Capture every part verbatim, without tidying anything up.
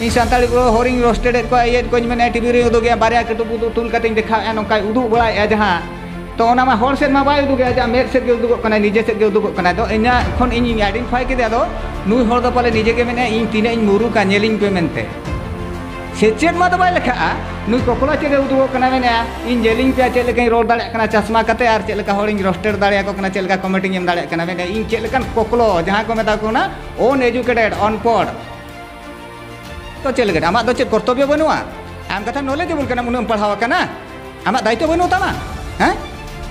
ᱤᱧ ᱥᱟᱱᱛᱟᱲᱤ ᱠᱚ ᱦᱚᱲᱤᱧ ᱨᱳᱥᱴᱮᱰᱮᱫ ᱠᱚᱣᱟ, ᱤᱭᱟᱹᱭᱮᱫ ᱠᱚᱣᱟᱧ, ᱢᱮᱱᱮᱫᱼᱟ, ᱴᱤᱵᱷᱤ ᱨᱮᱧ ᱩᱫᱩᱜᱮᱫᱼᱟ, ᱵᱟᱨᱭᱟ ᱠᱟᱹᱴᱩᱵ ᱩᱫᱩᱜ ᱛᱩᱞ ᱠᱟᱛᱮᱧ ᱫᱮᱠᱷᱟᱣᱮᱫᱼᱟ, ᱱᱚᱝᱠᱟᱭ ᱩᱫᱩᱜ ᱵᱟᱲᱟᱭᱮᱫᱼᱟ ᱡᱟᱦᱟᱸ, ᱛᱚ ᱚᱱᱟ ᱢᱟ ᱦᱚᱲ ᱥᱮᱫ ᱢᱟ ᱵᱟᱭ ᱩᱫᱩᱜᱮᱫᱼᱟ, ᱟᱡᱟᱜ ᱢᱮᱫ ᱥᱮᱫ ᱜᱮ ᱩᱫᱩᱜᱚᱜ ᱠᱟᱱᱟᱭ, ᱱᱤᱡᱮ ᱥᱮᱫ ᱜᱮ ᱩᱫᱩᱜᱚᱜ ᱠᱟᱱᱟᱭ᱾ ᱟᱫᱚ ᱤᱧᱟᱹᱜ ᱠᱷᱚᱱ ᱤᱧᱤᱧ ᱟᱭᱰᱮᱱᱴᱤᱯᱷᱟᱭ ᱠᱮᱫᱮᱭᱟ, ᱟᱫᱚ ᱱᱩᱭ ᱦᱚᱲ ᱫᱚ ᱯᱟᱞᱮ ᱱᱤᱡᱮ ᱜᱮ ᱢᱮᱱᱮᱫᱼᱟ, ᱤᱧ ᱛᱤᱱᱟᱹᱜ ᱤᱧ ᱢᱩᱨᱩᱠᱟ, ᱧᱮᱞᱤᱧ ᱯᱮ ᱢᱮᱱᱛᱮ᱾ ᱥᱮ ᱪᱮᱫ ᱢᱟ ᱫᱚ ᱵᱟᱭ ᱞᱮᱠᱷᱟᱜᱼᱟ, ᱱᱩᱭ ᱠᱚᱠᱞᱚ ᱪᱮᱫ ᱮ ᱩᱫᱩᱜᱚᱜ ᱠᱟᱱᱟ, ᱢᱮᱱᱮᱫᱼᱟ, ᱤᱧ ᱧᱮᱞᱤᱧ ᱯᱮᱭᱟ ᱪᱮᱫ ᱞᱮᱠᱟᱧ ᱨᱚᱲ ᱫᱟᱲᱮᱭᱟᱜ ᱠᱟᱱᱟ ᱪᱟᱥᱢᱟ ᱠᱟᱛᱮ, ᱟᱨ ᱪᱮᱫ ᱞᱮᱠᱟ ᱦᱚᱲᱤᱧ ᱨᱳᱥᱴᱮᱰ ᱫᱟᱲᱮᱭᱟᱠᱚ ᱠᱟᱱᱟ, ᱪᱮᱫ ᱞᱮᱠᱟ ᱠᱚᱢᱮᱱᱴ ᱤᱧ ᱮᱢ ᱫᱟᱲᱮᱭᱟᱜ ᱠᱟᱱᱟ, ᱢᱮᱱᱮᱫᱼᱟ, ᱤᱧ ᱪᱮᱫ ᱞᱮᱠᱟᱱ ᱠᱚᱠᱞᱚ, ᱡᱟᱦᱟᱸᱭ ᱠᱚ ᱢᱮᱛᱟ ᱠᱚ ᱠᱟᱱᱟ ᱟᱱᱮᱡᱩᱠᱮᱴᱮᱰ, ᱚᱱᱯᱚᱲ᱾ ᱛᱚ ᱪᱮᱫ ᱞᱟᱹᱜᱤᱫ? ᱟᱢᱟᱜ ᱫᱚ ᱪᱮᱫ ᱠᱚᱨᱛᱚᱵᱵᱚ ᱵᱟᱹᱱᱩᱜᱼᱟ? ᱟᱢ ᱠᱟᱛᱷᱟ ᱱᱚᱞᱮᱡᱮᱵᱚᱞ ᱠᱟᱱᱟᱢ, ᱩᱱᱟᱹᱜ ᱮᱢ ᱯᱟᱲᱦᱟᱣ ᱟᱠᱟᱱᱟ, ᱟᱢᱟᱜ ᱫᱟᱭᱤᱛᱛᱚ ᱵᱟᱹᱱᱩᱜ ᱛᱟᱢᱟ? ᱦᱮᱸ?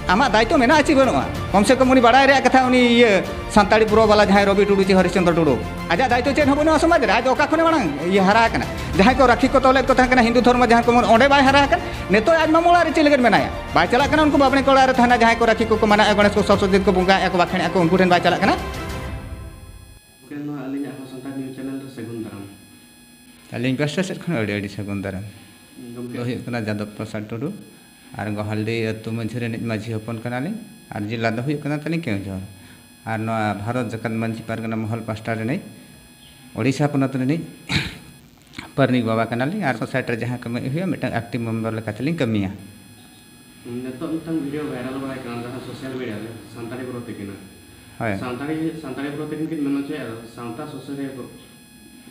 ᱟᱢᱟᱜ ᱫᱟᱭᱤᱛᱛᱚ ᱢᱮᱱᱟᱜᱼᱟ ᱪᱮ ᱵᱟᱹᱱᱩᱜᱼᱟ? ᱠᱚᱢ ᱥᱮ ᱠᱚᱢ ᱩᱱᱤ ᱵᱟᱲᱟᱭ ᱨᱮᱭᱟᱜ ᱠᱟᱛᱷᱟ, ᱩᱱᱤ ᱤᱭᱟᱹ ᱥᱟᱱᱛᱟᱲᱤ ᱯᱨᱳ ᱵᱟᱞᱟ ᱡᱟᱦᱟᱸᱭ ᱨᱚᱵᱤ ᱴᱩᱰᱩ ᱪᱮ ᱦᱚᱨᱤᱥ ᱪᱚᱸᱫᱽᱨᱚ ᱴᱩᱰᱩ, ᱟᱡᱟᱜ ᱫᱟᱭᱤᱛᱛᱚ ᱪᱮᱫ ᱦᱚᱸ ᱵᱟᱹᱱᱩᱜᱼᱟ ᱥᱚᱢᱟᱡᱽ ᱨᱮ? ᱟᱡ ᱫᱚ ᱚᱠᱟ ᱠᱷᱚᱱᱮ ᱢᱟᱲᱟᱝ ᱤᱭᱟᱹ ᱦᱟᱨᱟ ᱟᱠᱟᱱᱟ? ᱡᱟᱦᱟᱸᱭ ᱠᱚ ᱨᱟᱹᱠᱷᱤ ᱠᱚ ᱛᱚᱞᱮᱫ ᱠᱚ ᱛᱟᱦᱮᱸ ᱠᱟᱱᱟ, ᱦᱤᱱᱫᱩ ᱫᱷᱚᱨᱢᱚ ᱡᱟᱦᱟᱸ ᱠᱚ ᱢᱚᱱ-, ᱚᱸᱰᱮ ᱵᱟᱭ ᱦᱟᱨᱟ ᱟᱠᱟᱱ, ᱱᱤᱛᱚᱜ ᱟᱡ ᱢᱟᱢᱚ ᱚᱲᱟᱜ ᱨᱮ ᱪᱮᱫ ᱞᱟᱹᱜᱤᱫ ᱢᱮᱱᱟᱭᱟ? ᱵᱟᱭ ᱪᱟᱞᱟᱜ ᱠᱟᱱᱟ ᱩᱱᱠᱩ ᱵᱟᱵᱽᱱᱤ ᱠᱚ ᱚᱲᱟᱜ ᱨᱮ ᱛᱟᱦᱮᱱᱟ, ᱡᱟᱦᱟᱸᱭ ᱠᱚ ᱨᱟᱹᱠᱷᱤ ᱠᱚᱠᱚ ᱢᱟᱱᱟᱣᱮᱫᱼᱟ, ᱜᱚᱬᱮᱥ ᱠᱚ ᱥᱚᱨᱚᱥᱚᱛᱤ ᱠᱚ ᱵᱚᱸᱜᱟᱭᱮᱫᱼᱟ ᱠᱚ, ᱵᱟᱠᱷᱮᱬᱮᱫᱼᱟ ᱠᱚ, ᱩᱱᱠᱩ ᱴᱷᱮᱱ ᱵᱟᱭ ᱪᱟᱞᱟᱜ ᱠᱟᱱᱟ? ᱜᱚᱢᱠᱮ, ᱱᱚᱣᱟ ᱟᱹᱞᱤᱧᱟᱜ ᱦᱚᱸ ᱥᱟᱱᱛᱟᱲ ᱱᱤᱭᱩᱡᱽ ᱪᱮᱱᱮᱞ ᱨᱮ ᱥᱟᱹᱜᱩᱱ ᱫᱟᱨᱟᱢ᱾ ᱟᱹᱞᱤᱧ ᱯᱟᱥᱴᱟ ᱥᱮᱫ ᱠᱷᱚᱱ ᱟᱹᱰᱤ ᱟᱹᱰᱤ ᱥᱟᱹᱜᱩᱱ ᱫᱟᱨᱟᱢ᱾ ᱜᱚᱢᱠᱮ᱾ ᱫᱚ ᱦᱩᱭᱩᱜ ᱠᱟᱱᱟ ᱡᱟᱫᱚᱵ ᱯᱨᱚᱥᱟᱫᱽ ᱴᱩᱰᱩ ᱟᱨ ᱜᱚᱦᱟᱞᱰᱤ ᱟᱹᱛᱩ ᱢᱟᱹᱡᱷᱤ ᱨᱤᱱᱤᱡ ᱢᱟᱹᱡᱷᱤ ᱦᱚᱯᱚᱱ ᱠᱟᱱᱟᱞᱤᱧ ᱟᱨ ᱡᱮᱞᱟ ᱫᱚ ᱦᱩᱭᱩᱜ ᱠᱟᱱᱟ ᱛᱟᱹᱞᱤᱧ ᱠᱮᱣᱡᱷᱚᱨ᱾ ᱟᱨ ᱱᱚᱣᱟ ᱵᱷᱟᱨᱚᱛ ᱡᱟᱠᱟᱛ ᱢᱟᱹᱡᱷᱤ ᱯᱟᱨᱜᱟᱱᱟ ᱢᱚᱦᱚᱞ ᱯᱟᱥᱴᱟ ᱨᱤᱱᱤᱡ ᱳᱰᱤᱥᱟ ᱯᱚᱱᱚᱛ ᱨᱤᱱᱤᱡ ᱯᱟᱨᱟᱱᱤᱠ ᱵᱟᱵᱟ ᱠᱟᱱᱟᱞᱤᱧ ᱟᱨ ᱥᱳᱥᱟᱭᱴᱤ ᱨᱮ ᱡᱟᱦᱟᱸ ᱠᱟᱹᱢᱤ ᱦᱩᱭᱩᱜᱼᱟ, ᱢᱤᱫᱴᱟᱝ ᱮᱠᱴᱤᱵᱷ ᱢᱮᱢᱵᱟᱨ ᱞᱮᱠᱟᱛᱮᱞᱤᱧ ᱠᱟᱹᱢᱤᱭᱟ᱾ ᱱᱤᱛᱚᱜ ᱢᱤᱫᱴᱟᱝ ᱵᱷᱤᱰᱤᱭᱳ ᱵᱷᱟᱭᱨᱟᱞ ᱵᱟᱲᱟᱭ ᱠᱟᱱᱟ ᱡᱟᱦᱟᱸ ᱥᱳᱥᱟᱞ ᱢᱤᱰᱤᱭᱟ ᱨᱮ, ᱥᱟᱱᱛᱟᱲᱤ ᱵᱨᱳ ᱛᱟᱹᱠᱤᱱᱟᱜ᱾ ᱦᱳᱭ᱾ ᱥᱟᱱᱛᱟᱲᱤ, ᱥᱟᱱᱛᱟᱲᱤ ᱵᱨᱳ ᱛᱟᱹᱠᱤᱱ ᱠᱤᱱ ᱢᱮᱱ ᱦᱚᱪᱚᱭᱮᱫᱼᱟ, ᱥᱟᱶᱛᱟ ᱥᱩᱥᱟᱹᱨᱤᱭᱟᱹ ᱠᱚ,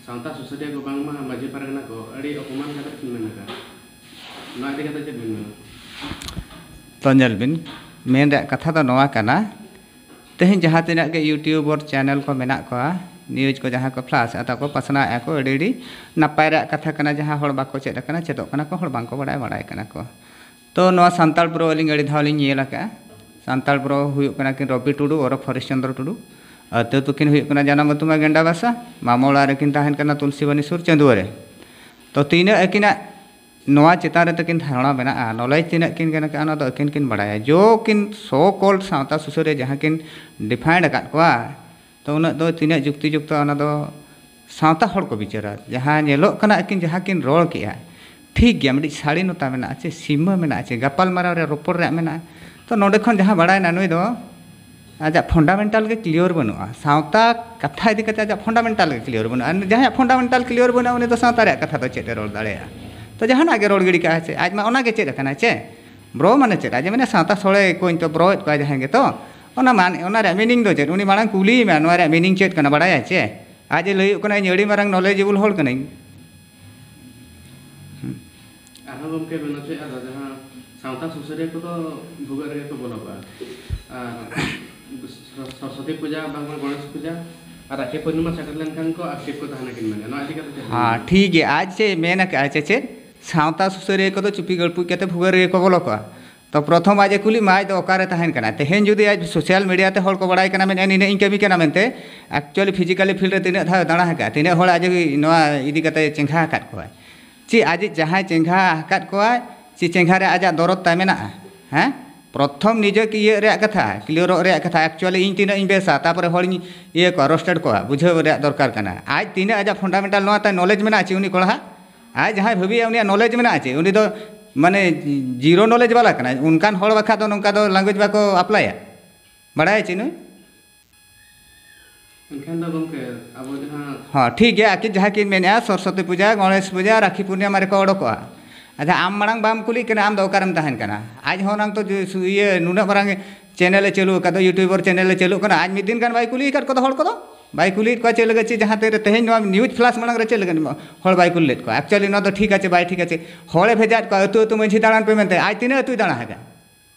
ᱥᱟᱶᱛᱟ ᱥᱩᱥᱟᱹᱨᱤᱭᱟᱹ ᱠᱚ ᱵᱟᱝᱢᱟ ᱢᱟᱹᱡᱷᱤ ᱯᱟᱨᱜᱟᱱᱟ ᱠᱚ ᱟᱹᱰᱤ ᱚᱯᱚᱢᱟᱱ ᱠᱟᱛᱮ ᱠᱤᱱ ᱢᱮᱱ ᱟᱠᱟᱫ᱾ ᱱᱚᱣᱟ ᱤᱫᱤ ᱠᱟᱛᱮ ᱪᱮᱫ ᱵᱤᱱ ᱢᱮᱱᱟ? ᱛᱚ ᱧᱮᱞ ᱵᱤᱱ, ᱢᱮᱱ ᱨᱮᱭᱟᱜ ᱠᱟᱛᱷᱟ ᱫᱚ ᱱᱚᱣᱟ ᱠᱟᱱᱟ, ᱛᱮᱦᱮᱧ ᱡᱟᱦᱟᱸ ᱛᱤᱱᱟᱹᱜ ᱜᱮ ᱤᱭᱩᱴᱤᱭᱩᱵᱟᱨ ᱪᱮᱱᱮᱞ ᱠᱚ ᱢᱮᱱᱟᱜ ᱠᱚᱣᱟ, ᱱᱤᱭᱩᱡᱽ ᱠᱚ ᱡᱟᱦᱟᱸ ᱠᱚ ᱯᱷᱞᱟᱥ ᱮᱫᱟ ᱠᱚ, ᱯᱟᱥᱱᱟᱣᱮᱫᱼᱟ ᱠᱚ, ᱟᱹᱰᱤ, ᱟᱹᱰᱤ ᱱᱟᱯᱟᱭ ᱨᱮᱭᱟᱜ ᱠᱟᱛᱷᱟ ᱠᱟᱱᱟ᱾ ᱡᱟᱦᱟᱸ ᱦᱚᱲ ᱵᱟᱠᱚ ᱪᱮᱫ ᱟᱠᱟᱱᱟ, ᱪᱮᱫᱚᱜ ᱠᱟᱱᱟ ᱠᱚ, ᱦᱚᱲ ᱵᱟᱝᱠᱚ ᱵᱟᱲᱟᱭ, ᱵᱟᱲᱟᱭ ᱠᱟᱱᱟ ᱠᱚ᱾ ᱛᱚ ᱱᱚᱣᱟ ᱥᱟᱱᱛᱟᱲ ᱵᱨᱳ ᱟᱹᱞᱤᱧ ᱟᱹᱰᱤ ᱫᱷᱟᱣ ᱞᱤᱧ ᱧᱮᱞ ᱟᱠᱟᱫᱼᱟ᱾ ᱥᱟᱱᱛᱟᱲ ᱵᱨᱳ ᱦᱩᱭᱩᱜ ᱠᱟᱱᱟ ᱠᱤᱱ ᱨᱚᱵᱤ ᱴᱩᱰᱩ ᱳᱨᱚᱯ ᱦᱚᱨᱤᱥ ᱪᱚᱸᱫᱽᱨᱚ ᱴᱩᱰᱩ᱾ ᱟᱹᱛᱩ ᱛᱟᱹᱠᱤᱱ ᱦᱩᱭᱩᱜ ᱠᱟᱱᱟ ᱡᱟᱱᱟᱢ ᱟᱹᱛᱩ ᱢᱟ ᱜᱮᱱᱰᱟᱵᱟᱥᱟ, ᱢᱟᱢᱚ ᱚᱲᱟᱜ ᱨᱮᱠᱤᱱ ᱛᱟᱦᱮᱱ ᱠᱟᱱᱟ ᱛᱩᱞᱥᱤᱵᱟᱱᱤ ᱥᱩᱨ ᱪᱟᱹᱸᱫᱩᱣᱟᱹ ᱨᱮ᱾ ᱛᱚ ᱛᱤᱱᱟᱹᱜ ᱟᱹᱠᱤᱱᱟᱜ ᱱᱚᱣᱟ ᱪᱮᱛᱟᱱ ᱨᱮ ᱛᱟᱹᱠᱤᱱ ᱫᱷᱟᱨᱚᱱᱟ ᱢᱮᱱᱟᱜᱼᱟ, ᱱᱚᱞᱮᱡᱽ ᱛᱤᱱᱟᱹᱜ ᱠᱤᱱ ᱜᱟᱱ ᱟᱠᱟᱫᱼᱟ, ᱚᱱᱟ ᱫᱚ ᱟᱹᱠᱤᱱ ᱠᱤᱱ ᱵᱟᱲᱟᱭᱟ᱾ ᱡᱚ ᱠᱤᱱ ᱥᱳ ᱠᱚᱞᱰ ᱥᱟᱶᱛᱟ ᱥᱩᱥᱟᱹᱨᱤᱭᱟᱹ ᱡᱟᱦᱟᱸ ᱠᱤᱱ ᱰᱤᱯᱷᱟᱭᱤᱱᱰ ᱟᱠᱟᱫ ᱠᱚᱣᱟ, ᱛᱚ ᱩᱱᱟᱹᱜ ᱫᱚ ᱛᱤᱱᱟᱹᱜ ᱡᱩᱠᱛᱤ ᱡᱩᱠᱛᱚ, ᱚᱱᱟ ᱫᱚ ᱥᱟᱶᱛᱟ ᱦᱚᱲ ᱠᱚ ᱵᱤᱪᱟᱹᱨᱟ᱾ ᱡᱟᱦᱟᱸ ᱧᱮᱞᱚᱜ ᱠᱟᱱᱟ, ᱟᱹᱠᱤᱱ ᱡᱟᱦᱟᱸ ᱠᱤᱱ ᱨᱚᱲ ᱠᱮᱜᱼᱟ, ᱴᱷᱤᱠ ᱜᱮᱭᱟ, ᱢᱤᱫᱴᱤᱡ ᱥᱟᱲᱤᱱᱚᱛᱟ ᱢᱮᱱᱟᱜᱼᱟ ᱪᱮ ᱥᱤᱢᱟᱹ ᱢᱮᱱᱟᱜᱼᱟ ᱪᱮ ᱜᱟᱯᱟᱞᱢᱟᱨᱟᱣ ᱨᱮ ᱨᱚᱯᱚᱲ ᱨᱮᱭᱟᱜ ᱢᱮᱱᱟᱜᱼᱟ᱾ ᱛᱚ ᱱᱚᱰᱮ ᱠᱷᱚᱱ ᱡᱟᱦᱟᱸ ᱵᱟᱲᱟᱭᱮᱱᱟ, ᱱᱩᱭ ᱫᱚ ᱟᱡᱟᱜ ᱯᱷᱟᱱᱰᱟᱢᱮᱱᱴᱟᱞ ᱜᱮ ᱠᱞᱤᱭᱟᱨ ᱵᱟᱹᱱᱩᱜᱼᱟ᱾ ᱥᱟᱶᱛᱟ ᱠᱟᱛᱷᱟ ᱤᱫᱤ ᱠᱟᱛᱮ ᱟᱡᱟᱜ ᱯᱷᱟᱱᱰᱟᱢᱮᱱᱴᱟᱞ ᱜᱮ ᱠᱞᱤᱭᱟᱨ ᱵᱟᱹᱱᱩᱜᱼᱟ᱾ ᱟᱨ ᱡᱟᱦᱟᱸᱭᱟᱜ ᱯᱷᱟᱱᱰᱟᱢᱮᱱᱴᱟᱞ ᱠᱞᱤᱭᱟᱨ ᱵᱟᱹᱱᱩᱜᱼᱟ, ᱩᱱᱤ ᱫᱚ ᱥᱟᱶᱛᱟ ᱨᱮᱭᱟᱜ ᱠᱟᱛᱷᱟ ᱫᱚ ᱪᱮᱫ ᱮ ᱨᱚᱲ ᱫᱟᱲᱮᱭᱟᱜᱼᱟ? ᱛᱚ, ᱡᱟᱦᱟᱱᱟᱜ ᱜᱮ ᱨᱚᱲ ᱜᱤᱰᱤ ᱠᱟᱜᱼᱟ ᱥᱮ, ᱟᱡ ᱢᱟ ᱚᱱᱟ ᱜᱮ ᱪᱮᱫ ᱟᱠᱟᱱᱟ ᱪᱮ? ᱵᱨᱳ ᱢᱟᱱᱮ ᱪᱮᱫ? ᱟᱡ ᱮ ᱢᱮᱱᱟ, "ᱥᱟᱶᱛᱟ ᱥᱚᱲᱮ ᱠᱚᱧ ᱛᱚ ᱵᱨᱳᱭᱮᱫ ᱠᱚᱣᱟ ᱡᱟᱦᱟᱸᱭ ᱜᱮᱛᱚ, ᱚᱱᱟ ᱢᱟᱱ-, ᱚᱱᱟ ᱨᱮᱭᱟᱜ ᱢᱤᱱᱤᱝ ᱫᱚ ᱪᱮᱫ?" ᱩᱱᱤ ᱢᱟᱲᱟᱝ ᱠᱩᱞᱤᱭᱮ ᱢᱮ, "ᱱᱚᱣᱟ ᱨᱮᱭᱟᱜ ᱢᱤᱱᱤᱝ ᱪᱮᱫ ᱠᱟᱱᱟ, ᱵᱟᱲᱟᱭᱟ ᱪᱮ?" ᱟᱡ ᱮ ᱞᱟᱹᱭ ᱦᱩᱭᱩᱜ ᱠᱟᱱᱟ, "ᱤᱧ ᱟᱹᱰᱤ ᱢᱟᱨᱟᱝ ᱱᱚᱞᱮᱡᱮᱵᱚᱞ ᱦᱚᱲ ᱠᱟᱹᱱᱟᱹᱧ᱾" ᱟᱨᱦᱚᱸ ᱜᱚᱢᱠᱮ ᱢᱮᱱ ᱦᱚᱪᱚᱭᱮᱫᱼᱟ, ᱟᱫᱚ ᱡᱟᱦᱟᱸ ᱥᱟᱶᱛᱟ ᱥᱩᱥᱟᱹᱨᱤᱭᱟᱹ ᱠᱚᱫᱚ ᱵᱷᱩᱜᱟᱹᱜ ᱨᱮᱜᱮ ᱠᱚ ᱵᱚᱞᱚ ᱠᱚᱜᱼᱟ, ᱟᱨ ᱥᱚᱨᱚᱥᱚᱛᱤ ᱯᱩᱡᱟ ᱵᱟᱝᱢᱟ ᱜᱚᱬᱮᱥ ᱯᱩᱡᱟ ᱟᱨ ᱨᱟᱠᱷᱤ ᱯᱩᱨᱱᱤᱢᱟ ᱥᱮᱴᱮᱨ ᱞᱮᱱᱠᱷᱟᱱ ᱠᱚ ᱟᱠᱴᱤᱵᱷ ᱠᱚ ᱛᱟᱦᱮᱱᱟ ᱠᱤᱱ ᱢᱮᱱᱟ, ᱱᱚᱣᱟ ᱤᱫᱤ ᱠᱟᱛᱮ ᱪᱮᱫ ᱵᱤᱱ ᱦᱮᱸ, ᱢᱮᱱᱟ? ᱴᱷᱤᱠ ᱜᱮᱭᱟ᱾ ᱟᱡ ᱪᱮᱫ ᱢᱮᱱ ᱟᱠᱟᱫᱼᱟ ᱪᱮ ᱪᱮᱫ? ᱥᱟᱶᱛᱟ ᱥᱩᱥᱟᱹᱨᱤᱭᱟᱹ ᱠᱚᱫᱚ ᱪᱩᱯᱤ ᱜᱟᱹᱲᱯᱩᱡ ᱠᱟᱛᱮ ᱵᱷᱩᱜᱟᱹᱜ ᱨᱮᱜᱮ ᱠᱚ ᱵᱚᱞᱚ ᱠᱚᱜᱼᱟ᱾ ᱛᱚ, ᱯᱨᱚᱛᱷᱚᱢ ᱟᱡ ᱮ ᱠᱩᱞᱤᱜ ᱢᱟ, ᱟᱡ ᱫᱚ ᱚᱠᱟᱨᱮ ᱛᱟᱦᱮᱱ ᱠᱟᱱᱟ? ᱛᱮᱦᱮᱧ ᱡᱩᱫᱤ ᱟᱡ ᱥᱳᱥᱟᱞ ᱢᱤᱰᱤᱭᱟ ᱛᱮ ᱦᱚᱲ ᱠᱚ ᱵᱟᱲᱟᱭ ᱠᱟᱱᱟ, ᱢᱮᱱᱮᱫᱼᱟ, "ᱱᱤᱱᱟᱹᱜ ᱤᱧ ᱠᱟᱹᱢᱤ ᱠᱟᱱᱟ" ᱢᱮᱱᱛᱮ, ᱮᱠᱪᱩᱭᱮᱞᱤ ᱯᱷᱤᱡᱤᱠᱟᱞᱤ ᱯᱷᱤᱞᱰ ᱨᱮ ᱛᱤᱱᱟᱹᱜ ᱫᱷᱟᱣ ᱮ ᱫᱟᱬᱟ ᱟᱠᱟᱫᱼᱟ, ᱛᱤᱱᱟᱹᱜ ᱦᱚᱲ ᱟᱡ ᱱᱚᱣᱟ ᱤᱫᱤ ᱠᱟᱛᱮ ᱪᱮᱸᱜᱷᱟ ᱟᱠᱟᱫ ᱠᱚᱣᱟᱭ? ᱪᱮ ᱟᱡ ᱡᱟᱦᱟᱸᱭ ᱪᱮᱸᱜᱷᱟ ᱟᱠᱟᱫ ᱠᱚᱣᱟᱭ, ᱪᱮ ᱪᱮᱸᱜᱷᱟ ᱨᱮ ᱟᱡᱟᱜ ᱫᱚᱨᱚᱫ ᱛᱟᱭ ᱢᱮᱱᱟᱜᱼᱟ? ᱦᱮᱸ? ᱯᱨᱚᱛᱷᱚᱢ ᱱᱤᱡᱮ ᱤᱭᱟᱹ ᱨᱮᱭᱟᱜ ᱠᱟᱛᱷᱟ, ᱠᱞᱤᱭᱟᱨᱚᱜ ᱨᱮᱭᱟᱜ ᱠᱟᱛᱷᱟ, ᱮᱠᱪᱩᱭᱮᱞᱤ ᱤᱧ ᱛᱤᱱᱟᱹᱜ ᱤᱧ ᱵᱮᱥᱟ, ᱛᱟᱨᱯᱚᱨᱮ ᱦᱚᱲᱤᱧ ᱤᱭᱟᱹ ᱠᱚᱣᱟ, ᱨᱳᱥᱴᱮᱰ ᱠᱚᱣᱟ, ᱵᱩᱡᱷᱟᱹᱣ ᱨᱮᱭᱟᱜ ᱫᱚᱨᱠᱟᱨ ᱠᱟᱱᱟ᱾ ᱟᱡ ᱛᱤᱱᱟᱹᱜ ᱟᱡᱟᱜ ᱯᱷᱟᱱᱰᱟᱢᱮᱱᱴᱟᱞ ᱱᱚᱣᱟ ᱛᱟᱭ ᱱᱚᱞᱮᱡᱽ ᱢᱮᱱᱟᱜᱼᱟ ᱪᱮ ᱩᱱᱤ ᱠᱚᱲᱟ ᱦᱟᱜ? ᱟᱡ ᱡᱟᱦᱟᱸᱭ ᱵᱷᱟᱹᱵᱤᱭᱟ ᱩᱱᱤᱭᱟᱜ ᱱᱚᱞᱮᱡᱽ ᱢᱮᱱᱟᱜᱼᱟ ᱪᱮ? ᱩᱱᱤ ᱫᱚ ᱢᱟᱱᱮ ᱡᱤᱨᱳ ᱱᱚᱞᱮᱡᱽ ᱵᱟᱞᱟ ᱠᱟᱱᱟᱭ᱾ ᱚᱱᱠᱟᱱ ᱦᱚᱲ ᱵᱟᱠᱷᱟᱡ ᱫᱚ ᱱᱚᱝᱠᱟ ᱫᱚ ᱞᱮᱝᱜᱩᱭᱮᱡᱽ ᱵᱟᱠᱚ ᱟᱯᱞᱟᱭᱟ᱾ ᱵᱟᱲᱟᱭᱟ ᱪᱮ ᱱᱩᱭ? ᱮᱱᱠᱷᱟᱱ ᱫᱚ ᱜᱚᱢᱠᱮ, ᱟᱵᱚ ᱡᱟᱦᱟᱸ ᱦᱚᱸ, ᱴᱷᱤᱠ ᱜᱮᱭᱟ, ᱟᱹᱠᱤᱱ ᱡᱟᱦᱟᱸ ᱠᱤᱱ ᱢᱮᱱᱮᱫᱼᱟ, ᱥᱚᱨᱚᱥᱚᱛᱤ ᱯᱩᱡᱟ, ᱜᱚᱬᱮᱥ ᱯᱩᱡᱟ, ᱨᱟᱠᱷᱤ ᱯᱩᱨᱱᱤᱢᱟ ᱨᱮᱠᱚ ᱚᱰᱚᱠᱚᱜᱼᱟ᱾ ᱟᱪᱪᱷᱟ, ᱟᱢ ᱢᱟᱲᱟᱝ ᱵᱟᱢ ᱠᱩᱞᱤᱜ ᱠᱟᱱᱟ, ᱟᱢ ᱫᱚ ᱚᱠᱟᱨᱮᱢ ᱛᱟᱦᱮᱱ ᱠᱟᱱᱟ? ᱟᱡ ᱦᱚᱸ ᱱᱟᱝ ᱛᱚ ᱡᱩ-, ᱥᱩ-, ᱤᱭᱟᱹ, ᱱᱩᱱᱟᱹᱜ ᱢᱟᱨᱟᱝ ᱪᱮᱱᱮᱞ ᱮ ᱪᱟᱹᱞᱩ ᱟᱠᱟᱫ ᱫᱚ, ᱭᱩᱴᱩᱵᱟᱨ ᱪᱮᱱᱮᱞ ᱮ ᱪᱟᱹᱞᱩ ᱠᱟᱱᱟ, ᱟᱡ ᱢᱤᱫ ᱫᱤᱱ ᱜᱟᱱ ᱵᱟᱭ ᱠᱩᱞᱤ ᱟᱠᱟᱫ ᱠᱚᱫᱚ ᱦᱚᱲ ᱠᱚᱫᱚ? ᱵᱟᱭ ᱠᱩᱞᱤᱭᱮᱫ ᱠᱚᱣᱟ ᱪᱮᱫ ᱞᱟᱹᱜᱤᱫ ᱪᱮ? ᱡᱟᱦᱟᱸ ᱛᱤᱱ ᱨᱮ ᱛᱮᱦᱮᱧ ᱱᱚᱣᱟ ᱱᱤᱭᱩᱡᱽ ᱯᱷᱞᱟᱥ ᱢᱟᱲᱟᱝ ᱨᱮ ᱪᱮᱫ ᱞᱟᱹᱜᱤᱫ ᱦᱚᱲ ᱵᱟᱭ ᱠᱩᱞᱤ ᱞᱮᱫ ᱠᱚᱣᱟ? ᱮᱠᱪᱩᱭᱮᱞᱤ ᱱᱚᱣᱟ ᱫᱚ ᱴᱷᱤᱠ ᱟᱪᱷᱮ ᱵᱟᱭ ᱴᱷᱤᱠ ᱟᱪᱷᱮ, ᱦᱚᱲᱮ ᱵᱷᱮᱡᱟᱭᱮᱫ ᱠᱚᱣᱟ ᱟᱹᱛᱩ ᱟᱹᱛᱩ ᱢᱟᱺᱡᱷᱤ ᱫᱟᱬᱟᱱ ᱯᱮ ᱢᱮᱱᱛᱮ᱾ ᱟᱡ ᱛᱤᱱᱟᱹᱜ ᱟᱹᱛᱩᱭ ᱫᱟᱬᱟ ᱟᱠᱟᱫ?